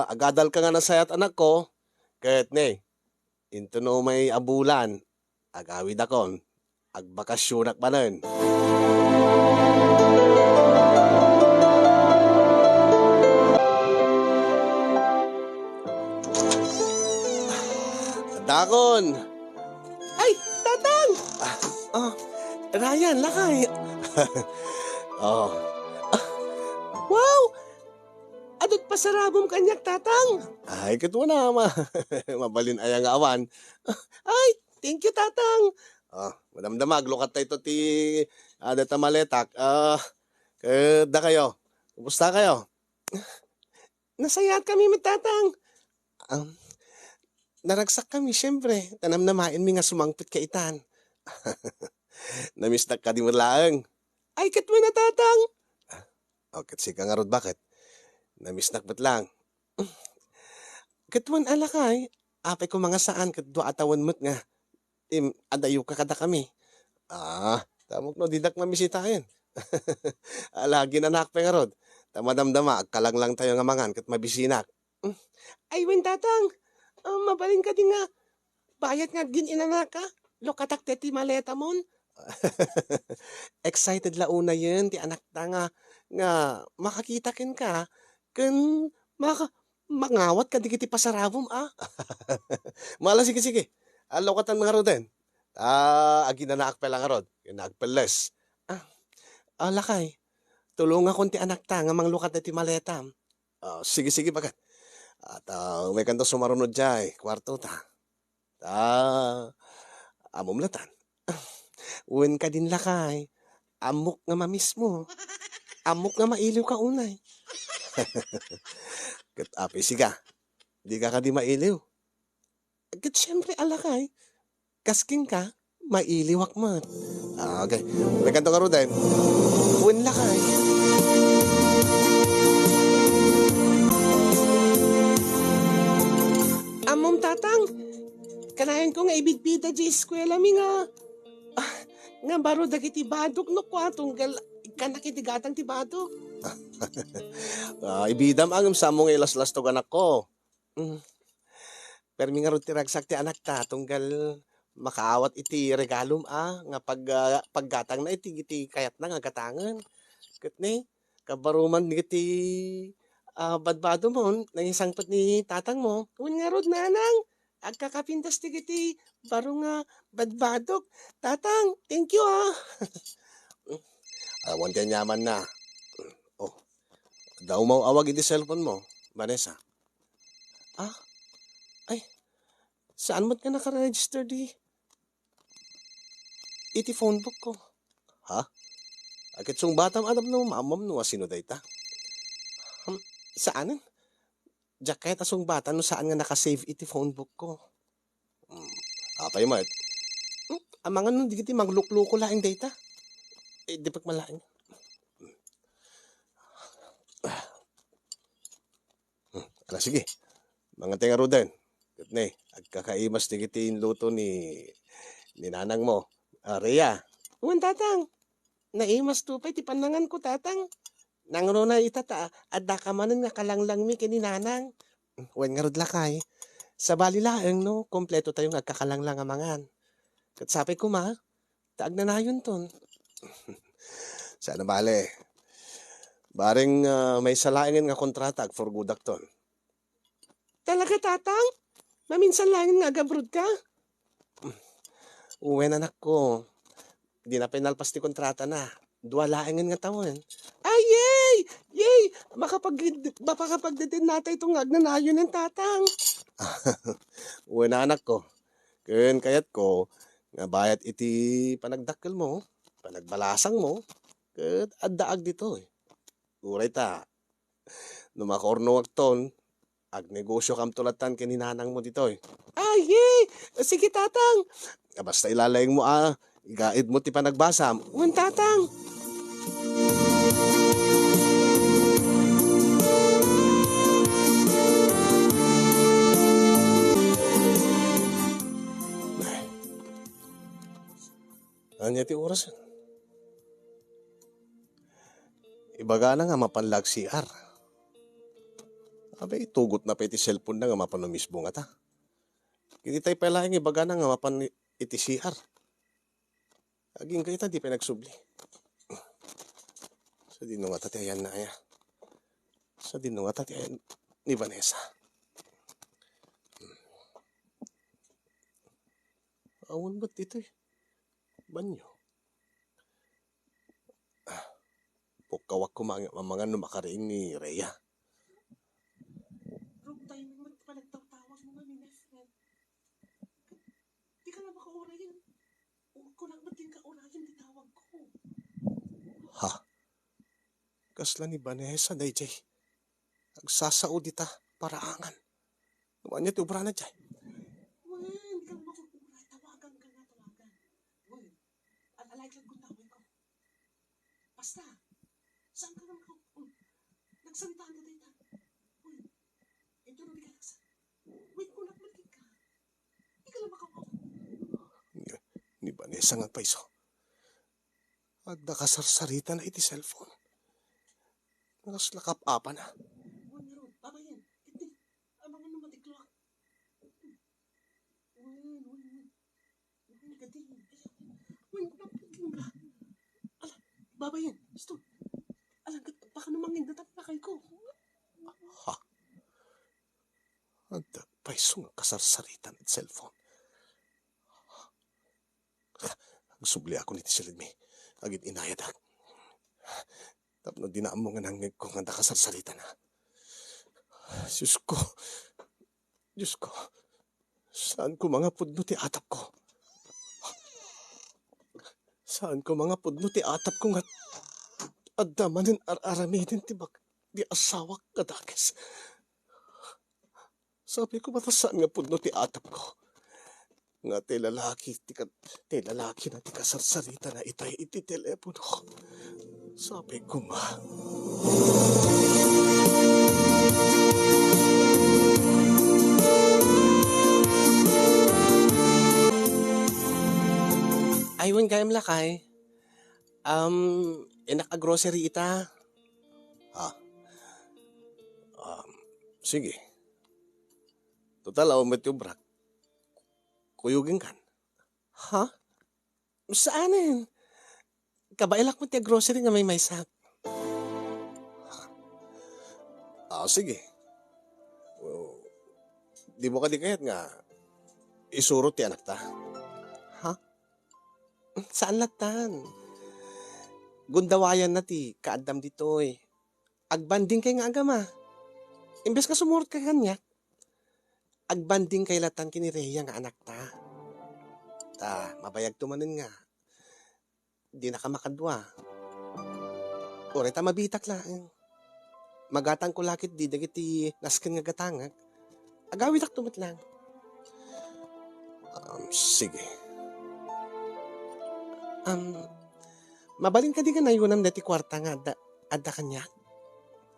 agadalka nga nasayaat, anakko, ket ne, intono may a bulan, agawidakon, agbakasionak manen. Dakon! Ay, Tatang! Ah, oh, Ryan, lakay! Oh. Ah, wow! Adut pasarabom kaniak, Tatang. Ay, ket wen a, ma-, mabalin aya nga awan. Ay, thank you, Tatang. Ah, madamdama, aglukattayo ti, ah, dayta maletak. Ah, ket dakayo, kumusta kayo? Nasayaatkami met, Tatang. Um, naragsakkami, siempre, ta namnamaenmi nga sumangpetka itan. Namisnak kadi met laeng? Ay, ket wen a, Tatang. Ah, oh, ket sika ngarud, baket? Namisnak met laeng. Ket wen a, lakay, apay koma nga saan ket dua a tawen met nga im-, adayoka kadakami. Ah, ta ammok no didak mamisitaen. Ala, aginanaak pay ngarud. Ta madamdama, agkalanglangtayo nga mangan ket mabisinak. Mm. Ay, wen, Tatang. Ah, mabalin kadi nga bayat nga agin-inanaka? Lukatak dayta maletamon. Excited la unayen ti anakta nga, nga makakita kenka, ken maka-, mangawat kadagiti pasarabom, a? Mala, sige, sige. Allokatan ngaruden. Ta aginanaak pay la ngarud, ken agpelles. Ah, ah, lakay, tulongakon ti anakta nga manglukat dayta maletam. Ah, sige, sige, baket. Ta, ah, umaykanto sumaruno diay kuartota. Ta, ammom latan. Wen kadin, lakay, ammok nga mamismo. Ammok nga mailiwka unay. Ket apay sika, dika kadi mailiw? Ket siempre a, lakay, kas kenka, mailiwak met. Ah, okay. Umaykanto ngaruden. Wen, lakay. Ammom, Tatang, kanayonko nga ibidbida diay eskuelami nga, ah, nga baro dagiti badok no kua, tunggal ikkannak iti gatang ti badok. Ah, ibidam, a, ngem saanmo nga ilaslastogan, anakko. Mm. Permi ngarud ti ragsak ti anakta, tunggal makaawat iti regalom, a, nga pag-, ah, paggatangna iti, iti kayatna nga gatangen. Ket ne, kabaro man iti, ah, badbadom, nangisangpet ni tatangmo. Wen ngarud, nanang, agkakapintas dagiti baro nga badbadok. Tatang, thank you, a. Awan ti aniamanna. Oh, adda umaw-awag iti cellphone mo, Vanessa. Ah? Ay, saan met nga nakaregister di iti phone book ko? Ha? Ay, ket sungbatam, a, tapno maammom no asino dayta. Hmm, saanen? Diak kayat a sungbatan no saan nga nakasave iti phone book ko. Hmm, apay met? Hmm, amangan no dagiti manglukloko laeng dayta. Eh, di pagmalaeng. Hmm. Ala, sige. Mangan ti ngaruden. Ket ne, agkakaimas dagiti inluto ni, ni nanangmo. Ah, Rhea. Wen, Tatang. Naimasto pay ti pannanganko, Tatang. Nangruna ita ta addaka manen nga kalanglangmi ken ni nanang. Wen ngarud, lakay. Sabali laeng no, kompleto tayo nga agkakalanglang a mangan. Ket sapay koma, ta agnanayonton. Saan a bale. Bareng, ah, maysa laengen nga kontrata, agpurgodakton. Talaga, Tatang? Maminsan laengen nga agabrodka? Wen, anakko. Dina pay nalpas ti kontratana. Dua laengen nga tawen. Ay, yay! Yay! Makapag-, makapagdedennatayto nga agnanayonen, Tatang. Wen, anakko. Ken kayatko nga bayat iti panagdakkelmo, panagbalasangmo, ket addaak ditoy. Uray ta, no makaurnongakton, agnegosiokam tulatan ken ni nanangmo ditoy. Ay, yay! Sige, Tatang. Ah, basta ilalaingmo, a, igaidmo ti panagbasam. Wen, Tatang. Ania ti oras? Ibagana nga mapan la ag-C R. Abay, itugotna pay ti cellphone na nga mapano mismo ngata. Kinitay pay laeng ibagana nga mapan iti C R. Agingga ita, di pay nagsubli. Sadino ngata ti ayanna aya? Sadino ngata ti ayan ni Vanessa? Awan met ditoy banyo. Ah, pukkawak koma nga mamangan no makariing ni Rhea. Wrong timing met ti panagtawtawag mo, my friend. Di ka na makaurayan. Kunak met din kaurayan ti tawag ko. Ha? Kasla ni Vanessa dayjay. Agsasao dita paraangan. No ania ti obrana jay? Wen, di ka makakura. Tawagan ka nga, tawagan. Wen, al-alay ka gundaway ko. Basta, saan ka nga maka-, um, nagsaritaan ka dayta? Wen, ito na di ka nagsa-, wen, kunak met ka. Di ka lang makawa-, Ni, ni Vanessa nga payso. Adda kasarsaritana iti cellphone. Kasla kap-apana. Wen ngarud, babayen, iti, amangan no matikloak. Wen, wen, wen. Wen, kadi. Wen, wen, wen. Ala, babayen, stop. Ala, kat-, baka no mangin, natapakay ko. Ha? Adda payso nga kasarsaritan iti cellphone. Agsubliakon iti silidmi. Agin-inayadak. Tapno dina ammo nga nangngegko nga adda kasarsaritana. Diosko. Diosko. Saan koma nga pudno ti atapko? Saan koma nga pudno ti atapko nga adda manen ar-aramiden ti bag-, ti asawak nga dakes? Sapay koma ta saan nga pudno ti atapko. Nga ti lalaki, ti ka-, ti lalaki na ti kasarsaritana itay iti telepono. Sapay koma. Ay, wen gayam lakay. Um, innak a grocery ita. Ha? Um, sige. Total, awan met ti obrak. Kuyogingkan. Ha? Saanen? Kabaelak met ti grocery nga maymaysak. Ah, sige. Oh, dimo kadi kayat nga isurot ti anakta? Ha? Saan lattan. Gundawayanna ti kaaddam ditoy. Agbandingkay nga agama. Imbes nga sumurot ka kaniak, agbandingkay lattan ken ni Rhea nga anakta. Ta, mabayagto manen nga dinaka makadua. Uray ta mabitak laeng. Magatangko la ketdi dagiti nasken nga gatangek. Agawidakto met laeng. Um, sige. Um, mabalin kadi nga nayonam daytoy kuarta nga adda, adda kaniak?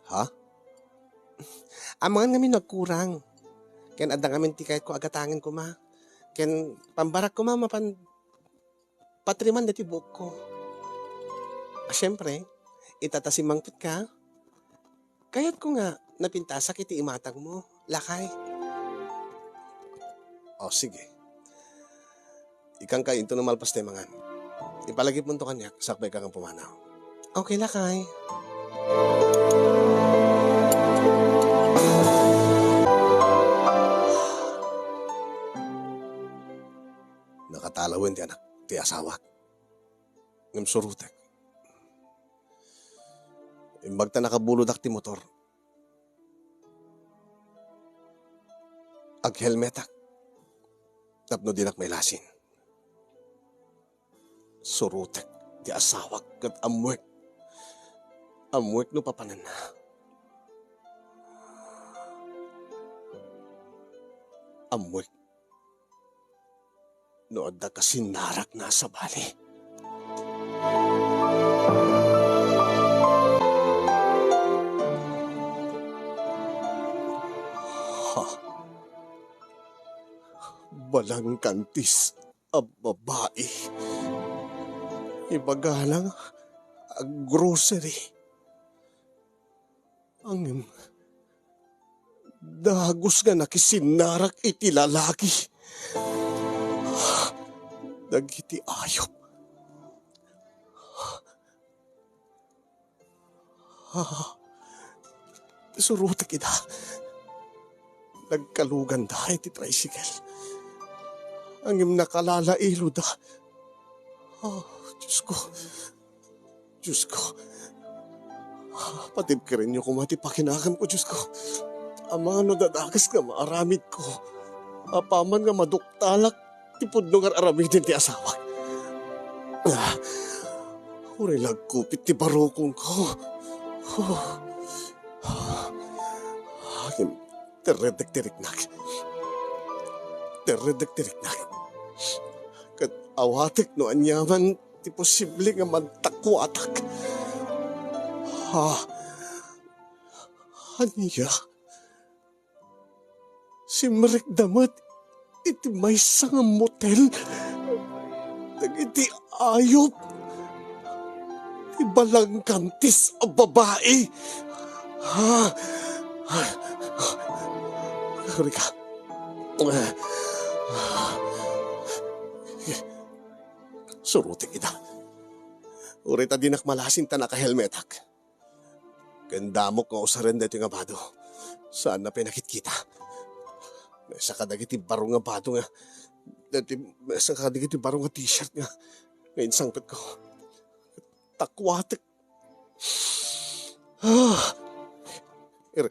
Ha? Amangan ngamin no agkurang. Ken adda ngamin ti kayatko a gatangen koma. Ken pambarak koma mapan patriman daytoy buokko. A, siempre, ita ta simmangpetka, kayatko nga napintasak iti imatangmo, lakay. O, sige. Ikkanka intono malpas tay mangan. Ipalagipmonto kaniak, sakbay ka nga pumanaw. Okay, lakay. Nakatalawen ti anak, ti asawak. Ngem surotek. Imbag ta nakabulodak ti motor, aghelmetak tapno dinak mailasin. Surotek ti asawak ket ammoek. Ammoek no papananna. Ammoek no adda kasinnarakna a sabali. Ha? Balangkantis a babai. Ibagana nga aggrocery. Ngem dagus nga nakisinnarak iti lalaki dagiti ayup. Ah, surotek ida. Nagkaluganda iti tricycle. Ngem nakalalailo da. Ah, Diosko. Diosko. Ah, patibkerenyo koma ti pakinakemko, Diosko. Amangan no dadakes nga maaramidko. Apaman nga maduktalak ti pudno nga ar-aramiden ti asawak. Ah, uray la agkupit ti barukongko. Oh. Ngem terredek ti riknak. Terredek ti riknak. Ket awatek no aniaman ti posible nga mantakuatak. Ha? Ania? Simrekda met iti maysa nga motel dagiti ayup ti balangkantis a babai. Ha? Rika. Surotek ida. Uray ta dinak malasin ta nakahelmetak. Ken damok nga usaren daytoy nga bado. Saanna pay nakitkita. Maysa kadagiti baro nga bado nga, daytoy, maysa kadagiti baro nga t-shirt nga, nga insangpetko. Takuatek. Ah! Ir-,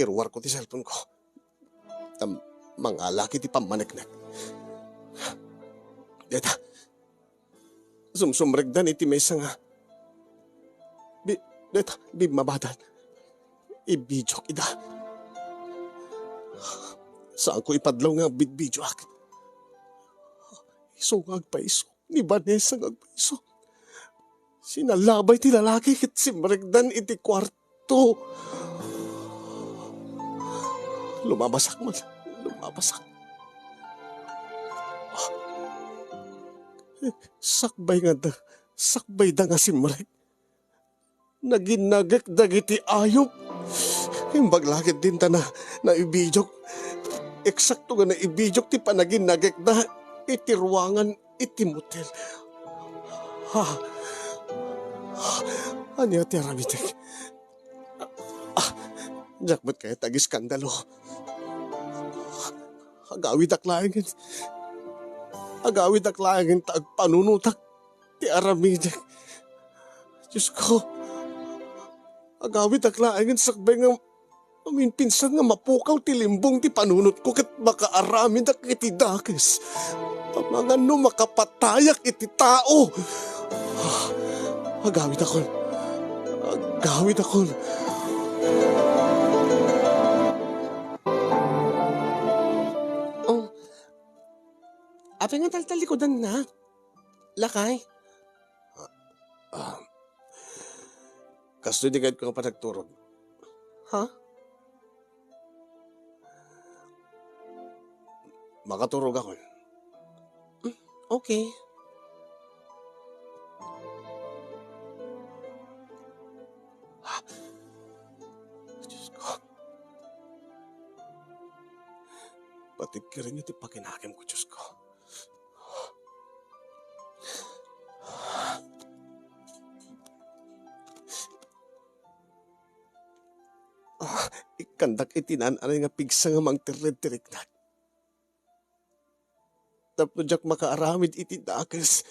iruarko ti cellphone-ko. Ta mangalak iti pammaneknek. Deta, sumsumrekdan iti maysa nga bi-, deta, bimmabadan. Ibidiok ida. Saanko ipadlaw nga agbidbidioak. Isu nga agpaiso. Ni Vanessa nga agpaiso. Sinalabay ti lalaki ket simrekdan iti kuarto. Lumabasak man. Lumabasak. Sakbay nga da, sakbay da nga simrek. Naginnagek dagiti ayup. Imbag la ket dinta na, naibidiok. Eksakto nga naibidiok ti panaginnagekda iti ruangan iti motel. Ha? Ania ti aramidek? Ah, diak met kayat agiskandalo. Agawidak laengen. Agawidak laengen ta agpanunotak ti aramidek. Diosko, agawidak laengen sakbay nga umimpinsan nga mapukaw ti limbong ti panunotko ket makaaramidak iti dakes. Amangan no makapatayak iti tao. Agawidakon. Agawidakon. Oh. Apay nga taltalikudannak? Lakay? Ah, ah, kastoy ti kayatko nga panagturog. Ha? Makaturogakon. Mm, okay. Ah, Diosko. Patibkerenyo ti pakinakemko, Diosko. Ah, ikkandak iti naan-anay nga pigsa nga mangterred ti riknak. Tapno diak makaaramid iti dakes.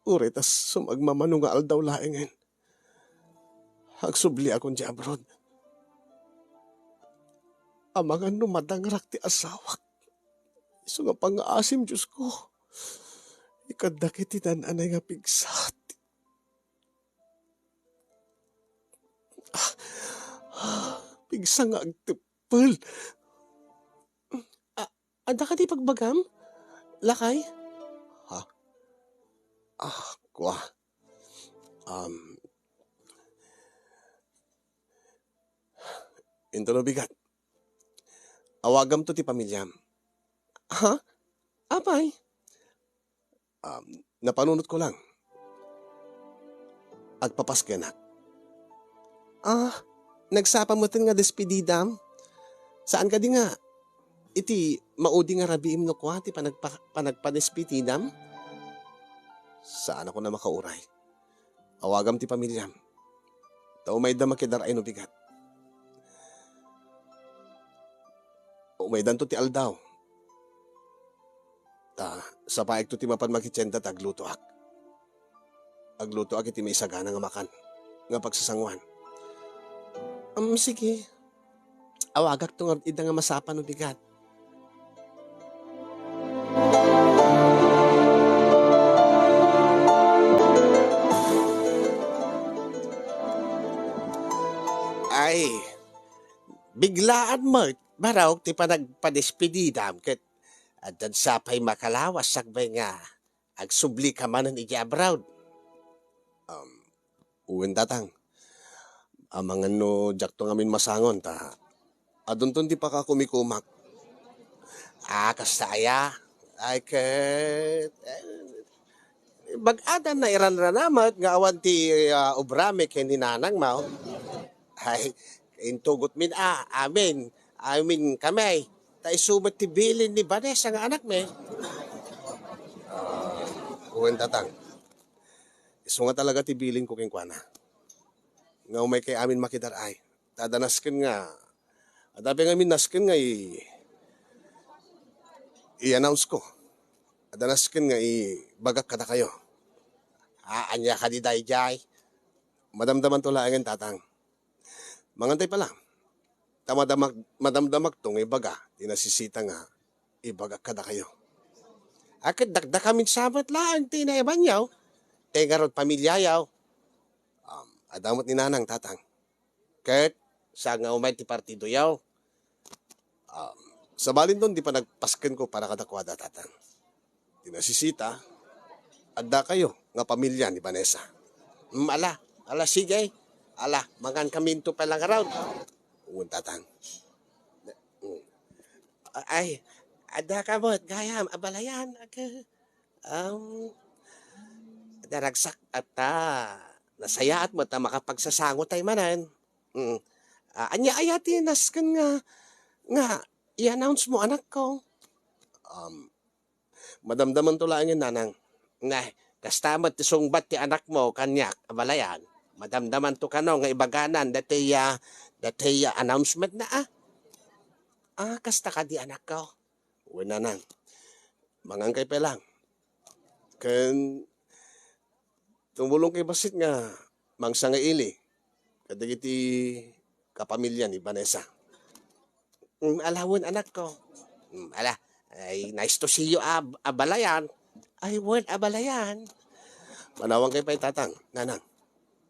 Uray ta sumagmamano nga aldaw laengen, agsubliakon idiay abroad. Amangan no madangrak ti asawak. Isu nga pangngaasim, Diosko. Ikkandak iti naan-anay nga pigsa. Ah, ah, pigsa nga agteppel. Ah, adda kadi ibagbagam, lakay? Ha? Ah, kua. Um, intono bigat. Awagamto ti pamiliam. Ha? Apay? Um, Napanunotko lang. Agpapaskenak. Ah, nagsapa metten nga despedidam? Saan kadi nga iti maudi nga rabiim no kua ti panagpa-, panagpadespedidam? Saanakon a makauray. Awagam ti pamiliam. Ta umayda makidar-ay no bigat. Umaydanto ti aldaw. Ta, sapaikto ti mapan makitienda ta aglutoak. Aglutoak iti maisagana nga makan, nga pagsasanguan. Am, sige. Awagakto ngarud ida nga masapa no bigat. Ay, biglaan met, Barok, ti panagpadespedidam ket addan sa pay makalawas sakbay nga agsublika manen idiay abroad. Um, wen, Tatang. Amangan no diakto ngamin masangon, ta adunton ti pakakumikumak. Ah, kasta aya? Ay, ket, eh, bag-adan nairanranamet nga awan ti, ah, obrami ken ni nanangmo. Ay, intugotmin a, amin, amin kami. Ta isu met ti bilin ni Vanessa nga anakmi. Ah, wen, Tatang. Isu nga talaga ti bilinko kenkuana. Nga umaykay amin makidar-ay. Ta adda nasken nga, adda pay ngamin nasken nga i-, i-announce ko. Adda nasken nga ibagak kadakayo. Ah, ania kadi daydiay? Madamdamanto laengen, Tatang. Mangantay pay la. Ta madamag-, madamdamakto nga ibaga ti nasisita nga ibagak kadakayo. A, ket dakdakamin sa met laeng ti naibanyo. Ti ngarud pamiliayo. Um, adda met ni nanang, Tatang. Ket saan nga umay ti partidoyo? Um, sabalinton ti panagpaskenko para kadakuada, Tatang. Ti nasisita, addakayo nga pamilia ni Vanessa. Mm, ala, ala, sige. Ala, mangankaminto pay la ngarud. Wen, Tatang. Mm. A-, ay, addaka met gayam, abalayan, ag-, um, daragsak, at, ah, nasayaat met a makapagsasango tay manen. Mm. Ah, ania aya ti nasken nga, nga i-announce mo, anakko? Um, madamdamanto laengen, nanang. Nah, kasta met ti sungbat ti anakmo kaniak, abalayan. Madamdamanto kano nga ibaganan dati, ah, dati, ah, announcement na, ah. Ah, kasta kadi, anakko? Wen, nanang. Mangankay pay lang. Ken tumulongkay bassit nga mangsangaili kadagiti kapamilya ni Vanessa. Mm, ala wen, anakko. Mm, ala, ay, nice to see you, ab-, abalayan. Ay, wen, abalayan. Manawankay pay, Tatang, Nanang.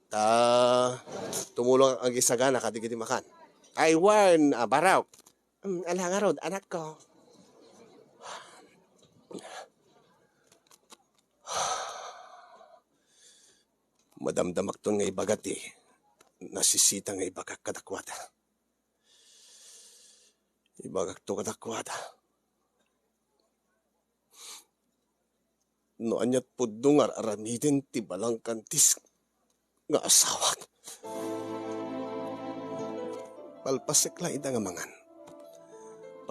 Ta, tumulong agisagana kadagiti makan. Ay, wen, a, Barok. Mm, ala ngarud, anakko. Madamdamakton nga ibaga ti nasisita nga ibagak kadakuada. Ibagakto kadakuada. No aniat pudno nga ar-aramiden ti balangkantis nga asawak, palpasek la ida nga mangan.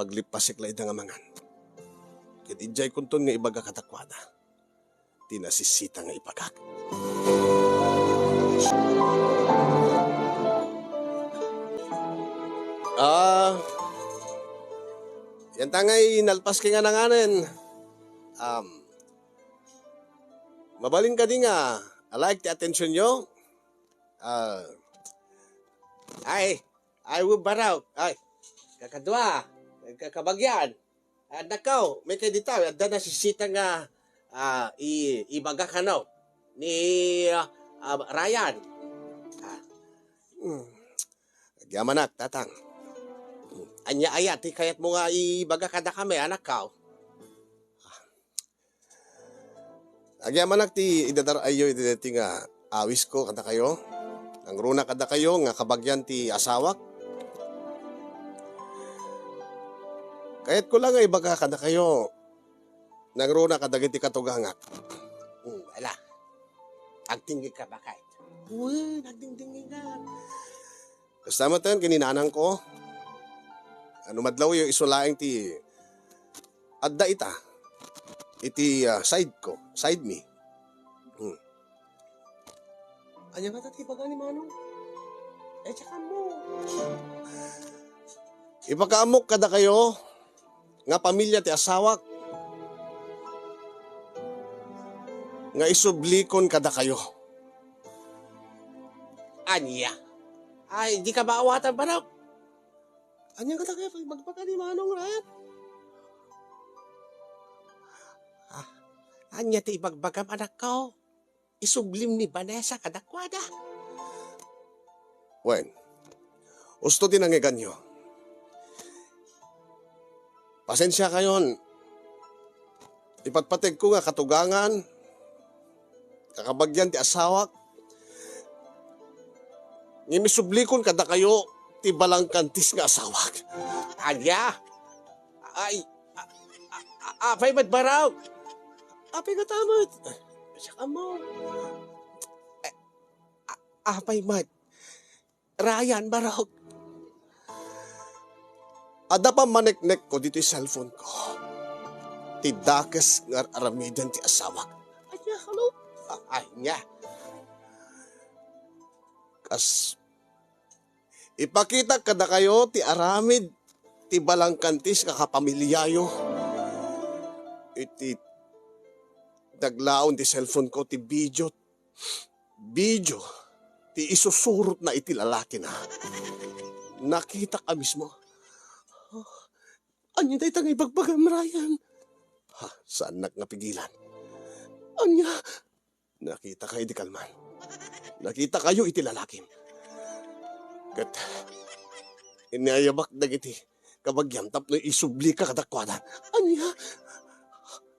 Paglipasek la ida nga mangan. Ket idiay kunton nga ibaga kadakuada ti nasisita nga ibagak. Ah, yan tangay nalpas kay nga nanganen. Um, mabalin kadi nga alaek ti atensionyo? Ah, ay, ay, Barok. Ay, kakadua, kakabagyan. Adda kaw, may kay dita, adda nasisita nga, ah, i-, ibaga kano ni, ah, ah, Ryan. Ah, mm. Agyamanak, Tatang. Ania aya ti kayatmo nga ibaga kadakami, anakko? Agyamanak ti idadar-ayyo iti daytoy nga awisko kadakayo. Nangruna kadakayo nga kabagian ti asawak. Kayatko la nga ibaga kadakayo, nangruna kadagiti katugangak. Hmm. Agdingngeg ka, bakit? Wen, agdingdingngeg ka. Kasta met ken ni nanangko, no madlawyo, isu laeng ti adda ita iti, ah, side ko, side mi. Hmm. Ania ngata ti ibaga ni Manong? Eh, tsaka mo. Ipakaammok kadakayo nga pamilia ti asawak nga isublikon kadakayo. Ania? Ay, di ka maawatan, Barok. Ania ngata kaya ti ibagbaga ni Manong, Ryan? Ah, ania ti ibagbagam, anakko? Isublim ni Vanessa kadakuada. Wen, husto ti nangngeganyo. Pasensiakayon, ipatpategko nga katugangan, kakabagian ti asawak, ngem isublikon kadakayo ti balangkantis nga asawak. Ania? Ay, a-, a-, a-, apay met, Barok? Apay ngata met? Siak ammo. Eh, a-, apay met? Ryan, Barok. Adda pammaneknekko ditoy cellphone ko. Ti dakes nga ar-aramiden ti asawak. Ania, hello? A-, ay, nia. Kas, ipakitak kadakayo ti aramid ti balangkantis nga kapamiliayo. Iti naglaon ti cellphone ko ti video, video ti isusurotna iti lalakina. Nakitak a mismo. Ania dayta nga ibagbagam, Ryan? Ha, saannak nga pigilan. Ania? Nakitaka iti kalman. Nakitakayo iti lalakim. Ket inayabak dagiti kabagiam tapno isublika kadakuada. Ania?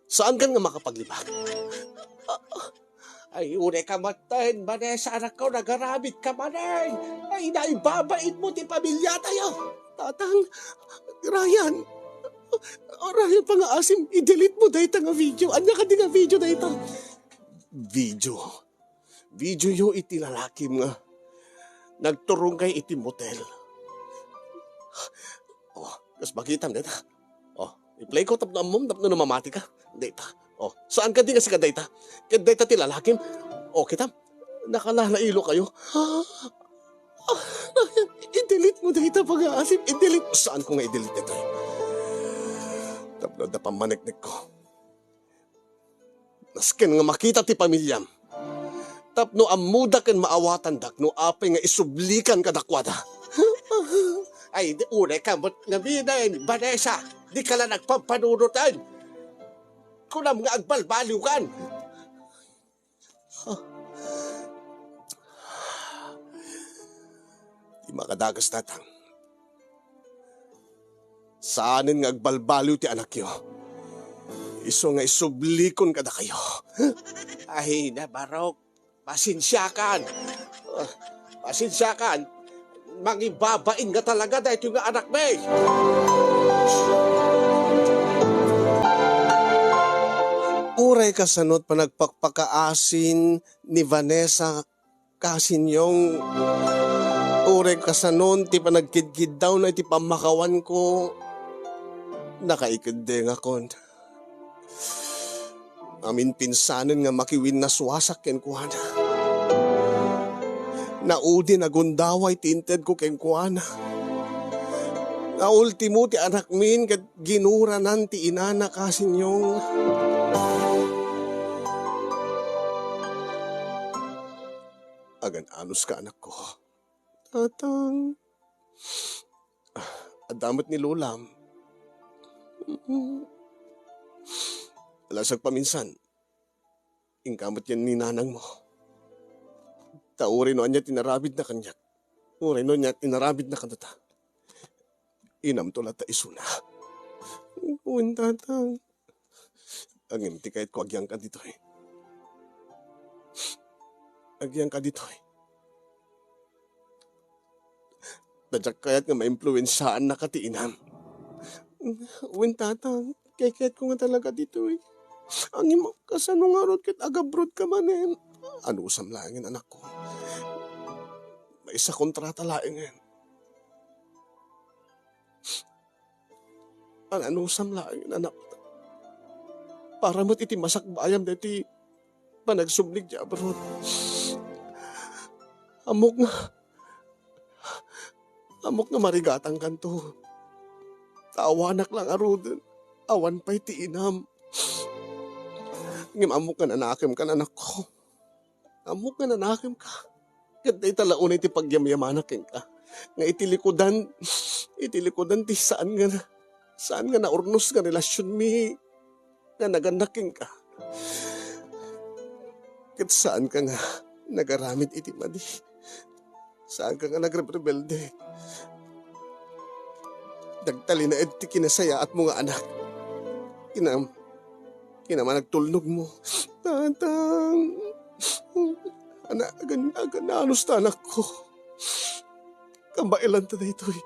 Saankan nga makapaglibak? Ay, uray ka maten, Vanessa, anakko, nagaramid ka manen. Ay, naibabain mo ti pamiliatayo. Tatang, Ryan, Ryan, pangaasim, i-delete mo dayta nga video. Ania kadi nga video dayta? Video? Videoyo iti lalakim nga nagturongkay iti motel. Oh, kas makitam dayta. Oh, i-play ko tapno ammom tapno no mamati ka. Dayta. Oh, saan kadi nga sika dayta? Ket dayta ti lalakim. Oh, kitam. Nakalalailokayo. Ah, ah, i-delete mo dayta, pangaasim. I-delete. Saanko nga i-delete dayta? Tapno adda pammaneknekko. Nasken nga makita ti pamiliam. Tapno ammoda ken maawatandak no apay nga isublikan kadakuada. Ay, di, uray ka met ngamin, Vanessa. Di ka la nagpampanunoten. Kunam nga agbalbaliwkan. Ti makadakes, Tatang. Saanen nga agbalbaliw ti anakyo. Isu nga isublikon kadakayo. Ay, nabarok. Pasensiakan. Ah, pasensiakan. Mangibabain nga talaga daytoy nga anakmi. Uray kasano ti panagpakpakaasin ni Vanessa, Kasinyong, uray kasanon ti panagkidkiddawna iti pammakawanko, nakaikeddengakon. Amin pinsanen nga makiwinnaswasak kenkuana. Naudi nagundaway ti intedko kenkuana. Naultimo ti anakmin ket ginuranan ti inana, Kasinyong. Agan-anos ka, anakko. Tatang. Ah, adda met ni lolam. Mm. Lasag paminsan, inka met yan ni nanangmo. Ta uray no ania ti inaramidna kaniak, uray no ania ti inaramidna kadata, inamto latta isuna. Wen, Tatang. Ngem ti kayatko, agyangka ditoy. Agyangka ditoy. Ta diak kayat nga maimpluensiaannaka ti inam. Wen, Tatang, kaykayatko nga talaga ditoy. Ngem kasano ngarud ket agabroad ka manen? Anusam laengen, anakko. Maysa kontrata laengen. An-, anusam laengen, anak. Para met iti masakbayam daytoy panagsubli idiay abroad. Ammok nga, ammok nga marigatangkanto. Ta awanak la ngaruden. Awan pay ti inam. Ngem ammok nga nanakemkan, anakko. Ammok nga nanakemka. Ket dayta la unay ti pagyamyamanak kenka. Nga iti likudan, iti likudan ti saan nga na, saan nga naurnos nga relasionmi nga nagannak kenka. Ket saanka nga nagaramid iti madi. Saanka nga nagrebrebelde. Nagtalinaed ti kinasayaatmo nga anak. Kinam-, kinamanagtulnogmo. Tatang. Ana-, agan-, agananus ta, anakko. Kabaelanta daytoy.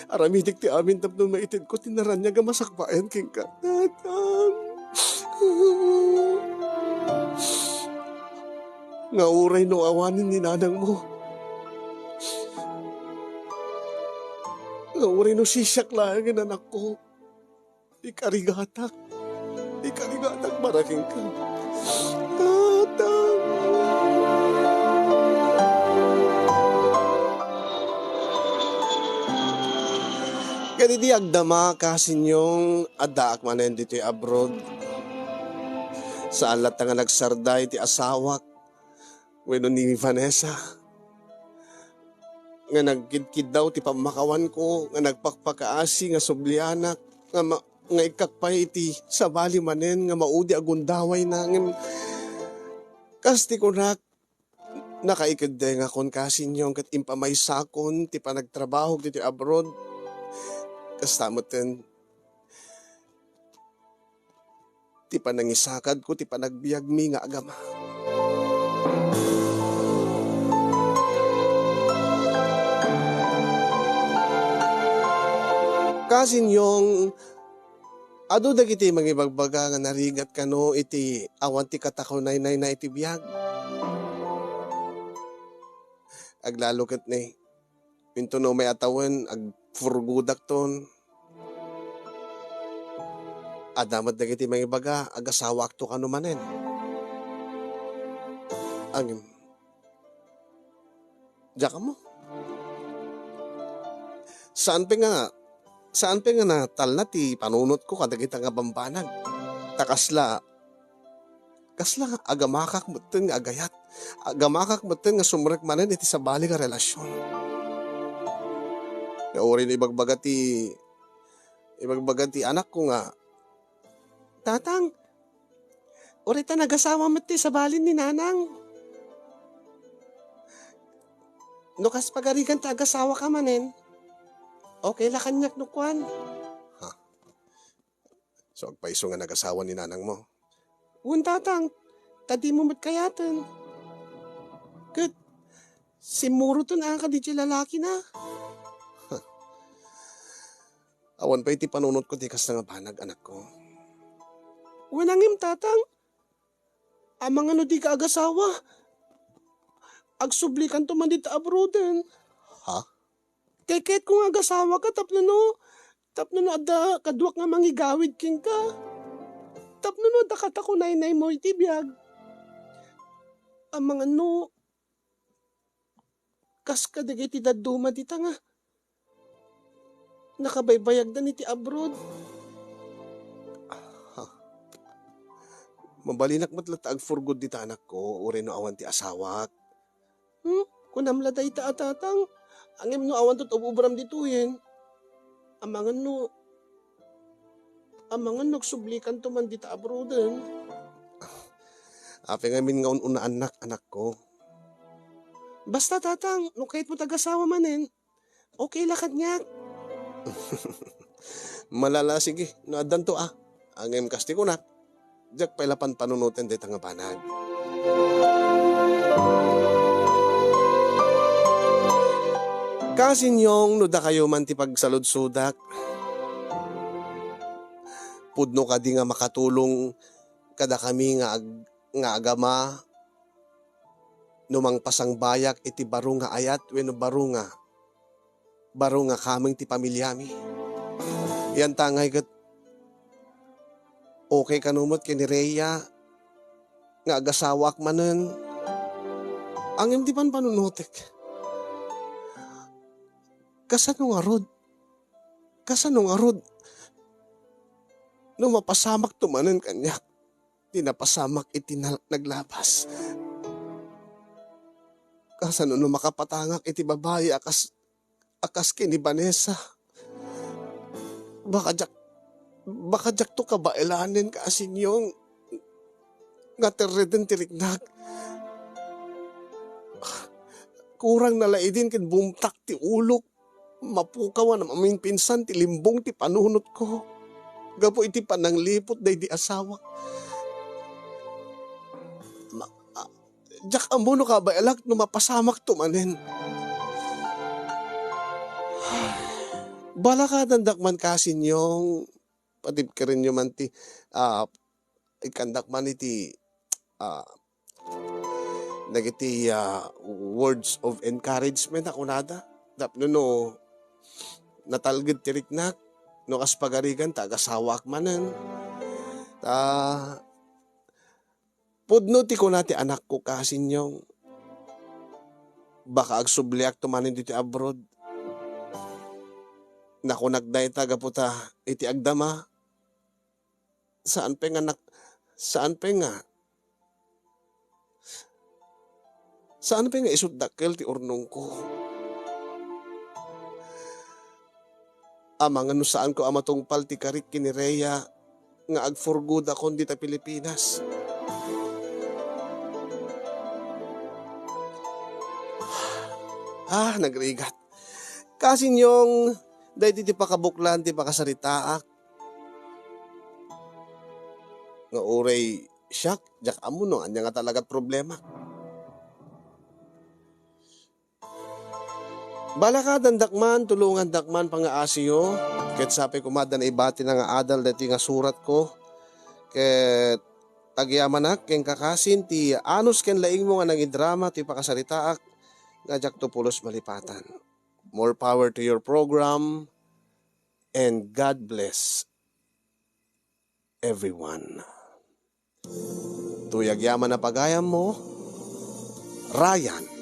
Aramidek ti amin tapno maitedko ti naraniag a masakbayan kenka. Tatang. Nga uray no awanen ni nanangmo. Nga uray no sisiak laengen, anakko. Ikarigatak. Ikarigatak para kenka. Tatang. Ket idi agdama, Kasinyong, addaak manen ditoy abroad. Saan latta nga nagsarday ti asawak wenno ni Vanessa nga nagkidkiddaw ti pammakawanko, nga nagpakpakaasi nga sublianak, nga ma-, nga ikkak pay iti sabali manen nga maudi a gundawayna. Ngem kas ti kunak, nakaikeddengakon, Kasinyong, ket impamaysakon ti panagtrabahok ditoy abroad. Kasta metten ti panangisakadko ti panagbiagmi nga agama. Kasinyong, adu dagiti mangibagbaga nga narigat kano iti awan ti katakunaynayna iti biag. Aglalo ket ni, intono umay a tawen, agfurgodakton. Adda met dagiti mangibaga, agasawakto kano manen. Ngem, diak ammo. Saan pay nga, saan pay nga natalna ti panunotko kadagita nga bambanag. Ta kasla, kasla agamakak metten nga agayat. Agamakak metten nga sumrek manen iti sabali nga relasion. Nga uray no ibagbaga ti, ibagbaga ti anakko nga, "Tatang, uray ta nagasawa met ti sabali ni Nanang. No kas pagarigan ta agasawaka manen, okay la kaniak no kuan." Ha? So, agpayso nga nagasawa ni nanangmo? Wen, Tatang, ta dimo met kayaten. Ket simmuroten a kadi ti lalakina. Awan pay ti panunotko ti kasta nga banag, anakko. Wen, ngem, Tatang, amangan no dika agasawa, agsublikanto man dita abroaden. Ha? Kayatko nga agasawaka tapno no, tapno no adda kaduak nga mangigawid kenka. Tapno no adda katakunaynaymo iti biag. Amangan no, kas kadagiti dadduma dita nga nakabaybayagdan iti abroad. Ha? Mabalinak met latta agfurgod dita, anakko, uray no awan ti asawak. Hmm? Kunam la dayta a, Tatang, ngem no awanto ti ub-ubram ditoyen, amangan no, amangan no agsublikanto man dita abroaden. Apay ngamin nga un-unaannak, anakko? Basta, Tatang, no kayatmo ti agasawa manen, okay la kaniak. Malala, sige, no addanto a. Ngem kas ti kunak, diak pay la panpanunoten dayta nga banag. Kasinyong, no dakayo man ti pagsaludsodak, pudno kadi nga makatulong kadakami nga ag-, nga agama no mangpasangbayak iti baro nga ayat wenno baro nga, baro nga kameng ti pamiliami. Yan tangay ket okay kano met ken ni Rhea nga agasawaak manen. Ngem ti panpanunotek, kasano ngarud? Kasano ngarud no mapasamakto manen kaniak ti napasamak iti na-, naglabas? Kasano no makapatangak iti babai a kas, a kas ken ni Vanessa? Baka diak, baka diakto kabaelanen, Kasinyong, nga terreden ti riknak. Kurang na la idin ken bumtak ti ulok. Mapukawan a mamingpinsan ti limbong ti panunotko gapu iti panangliput daydi asawak. Ma-, a-, diak ammo no kabaelak no mapasamakto manen. Balakadandak man, Kasinyong, patibkerenyo man ti, ah, ikkandak man iti, ah, dagiti, ah, words of encouragement a kunada. Tapno no natalged ti riknak, no kas pagarigan ta agasawaak manen. Ta pudno ti kuna ti anakko, Kasinyong. Baka agsubliakto manen ditoy abroad. Nakunak dayta gapu ta iti agdama, saan pay nga nak-, saan pay nga, saan pay nga isu't dakkel ti urnongko. Amangan no saanko a matungpal ti karik ken ni Rhea nga agfurgodakon dita Pilipinas. Ah, nagrigat. Kasinyong, daydi ti pakabuklan ti pakasaritaak. Nga uray siak, diak ammo no ania nga talagat problema. Balakadandak man, tulongandak man pangngaasiyo, ket sapay koma adda naibatina nga adal daytoy nga suratko, ket agyamanak kenka Kasin ti anus ken laingmo nga nangidrama ti pakasaritaak nga diakto pulos malipatan. More power to your program, and God bless everyone. Toy agyaman a pagayammo, Ryan.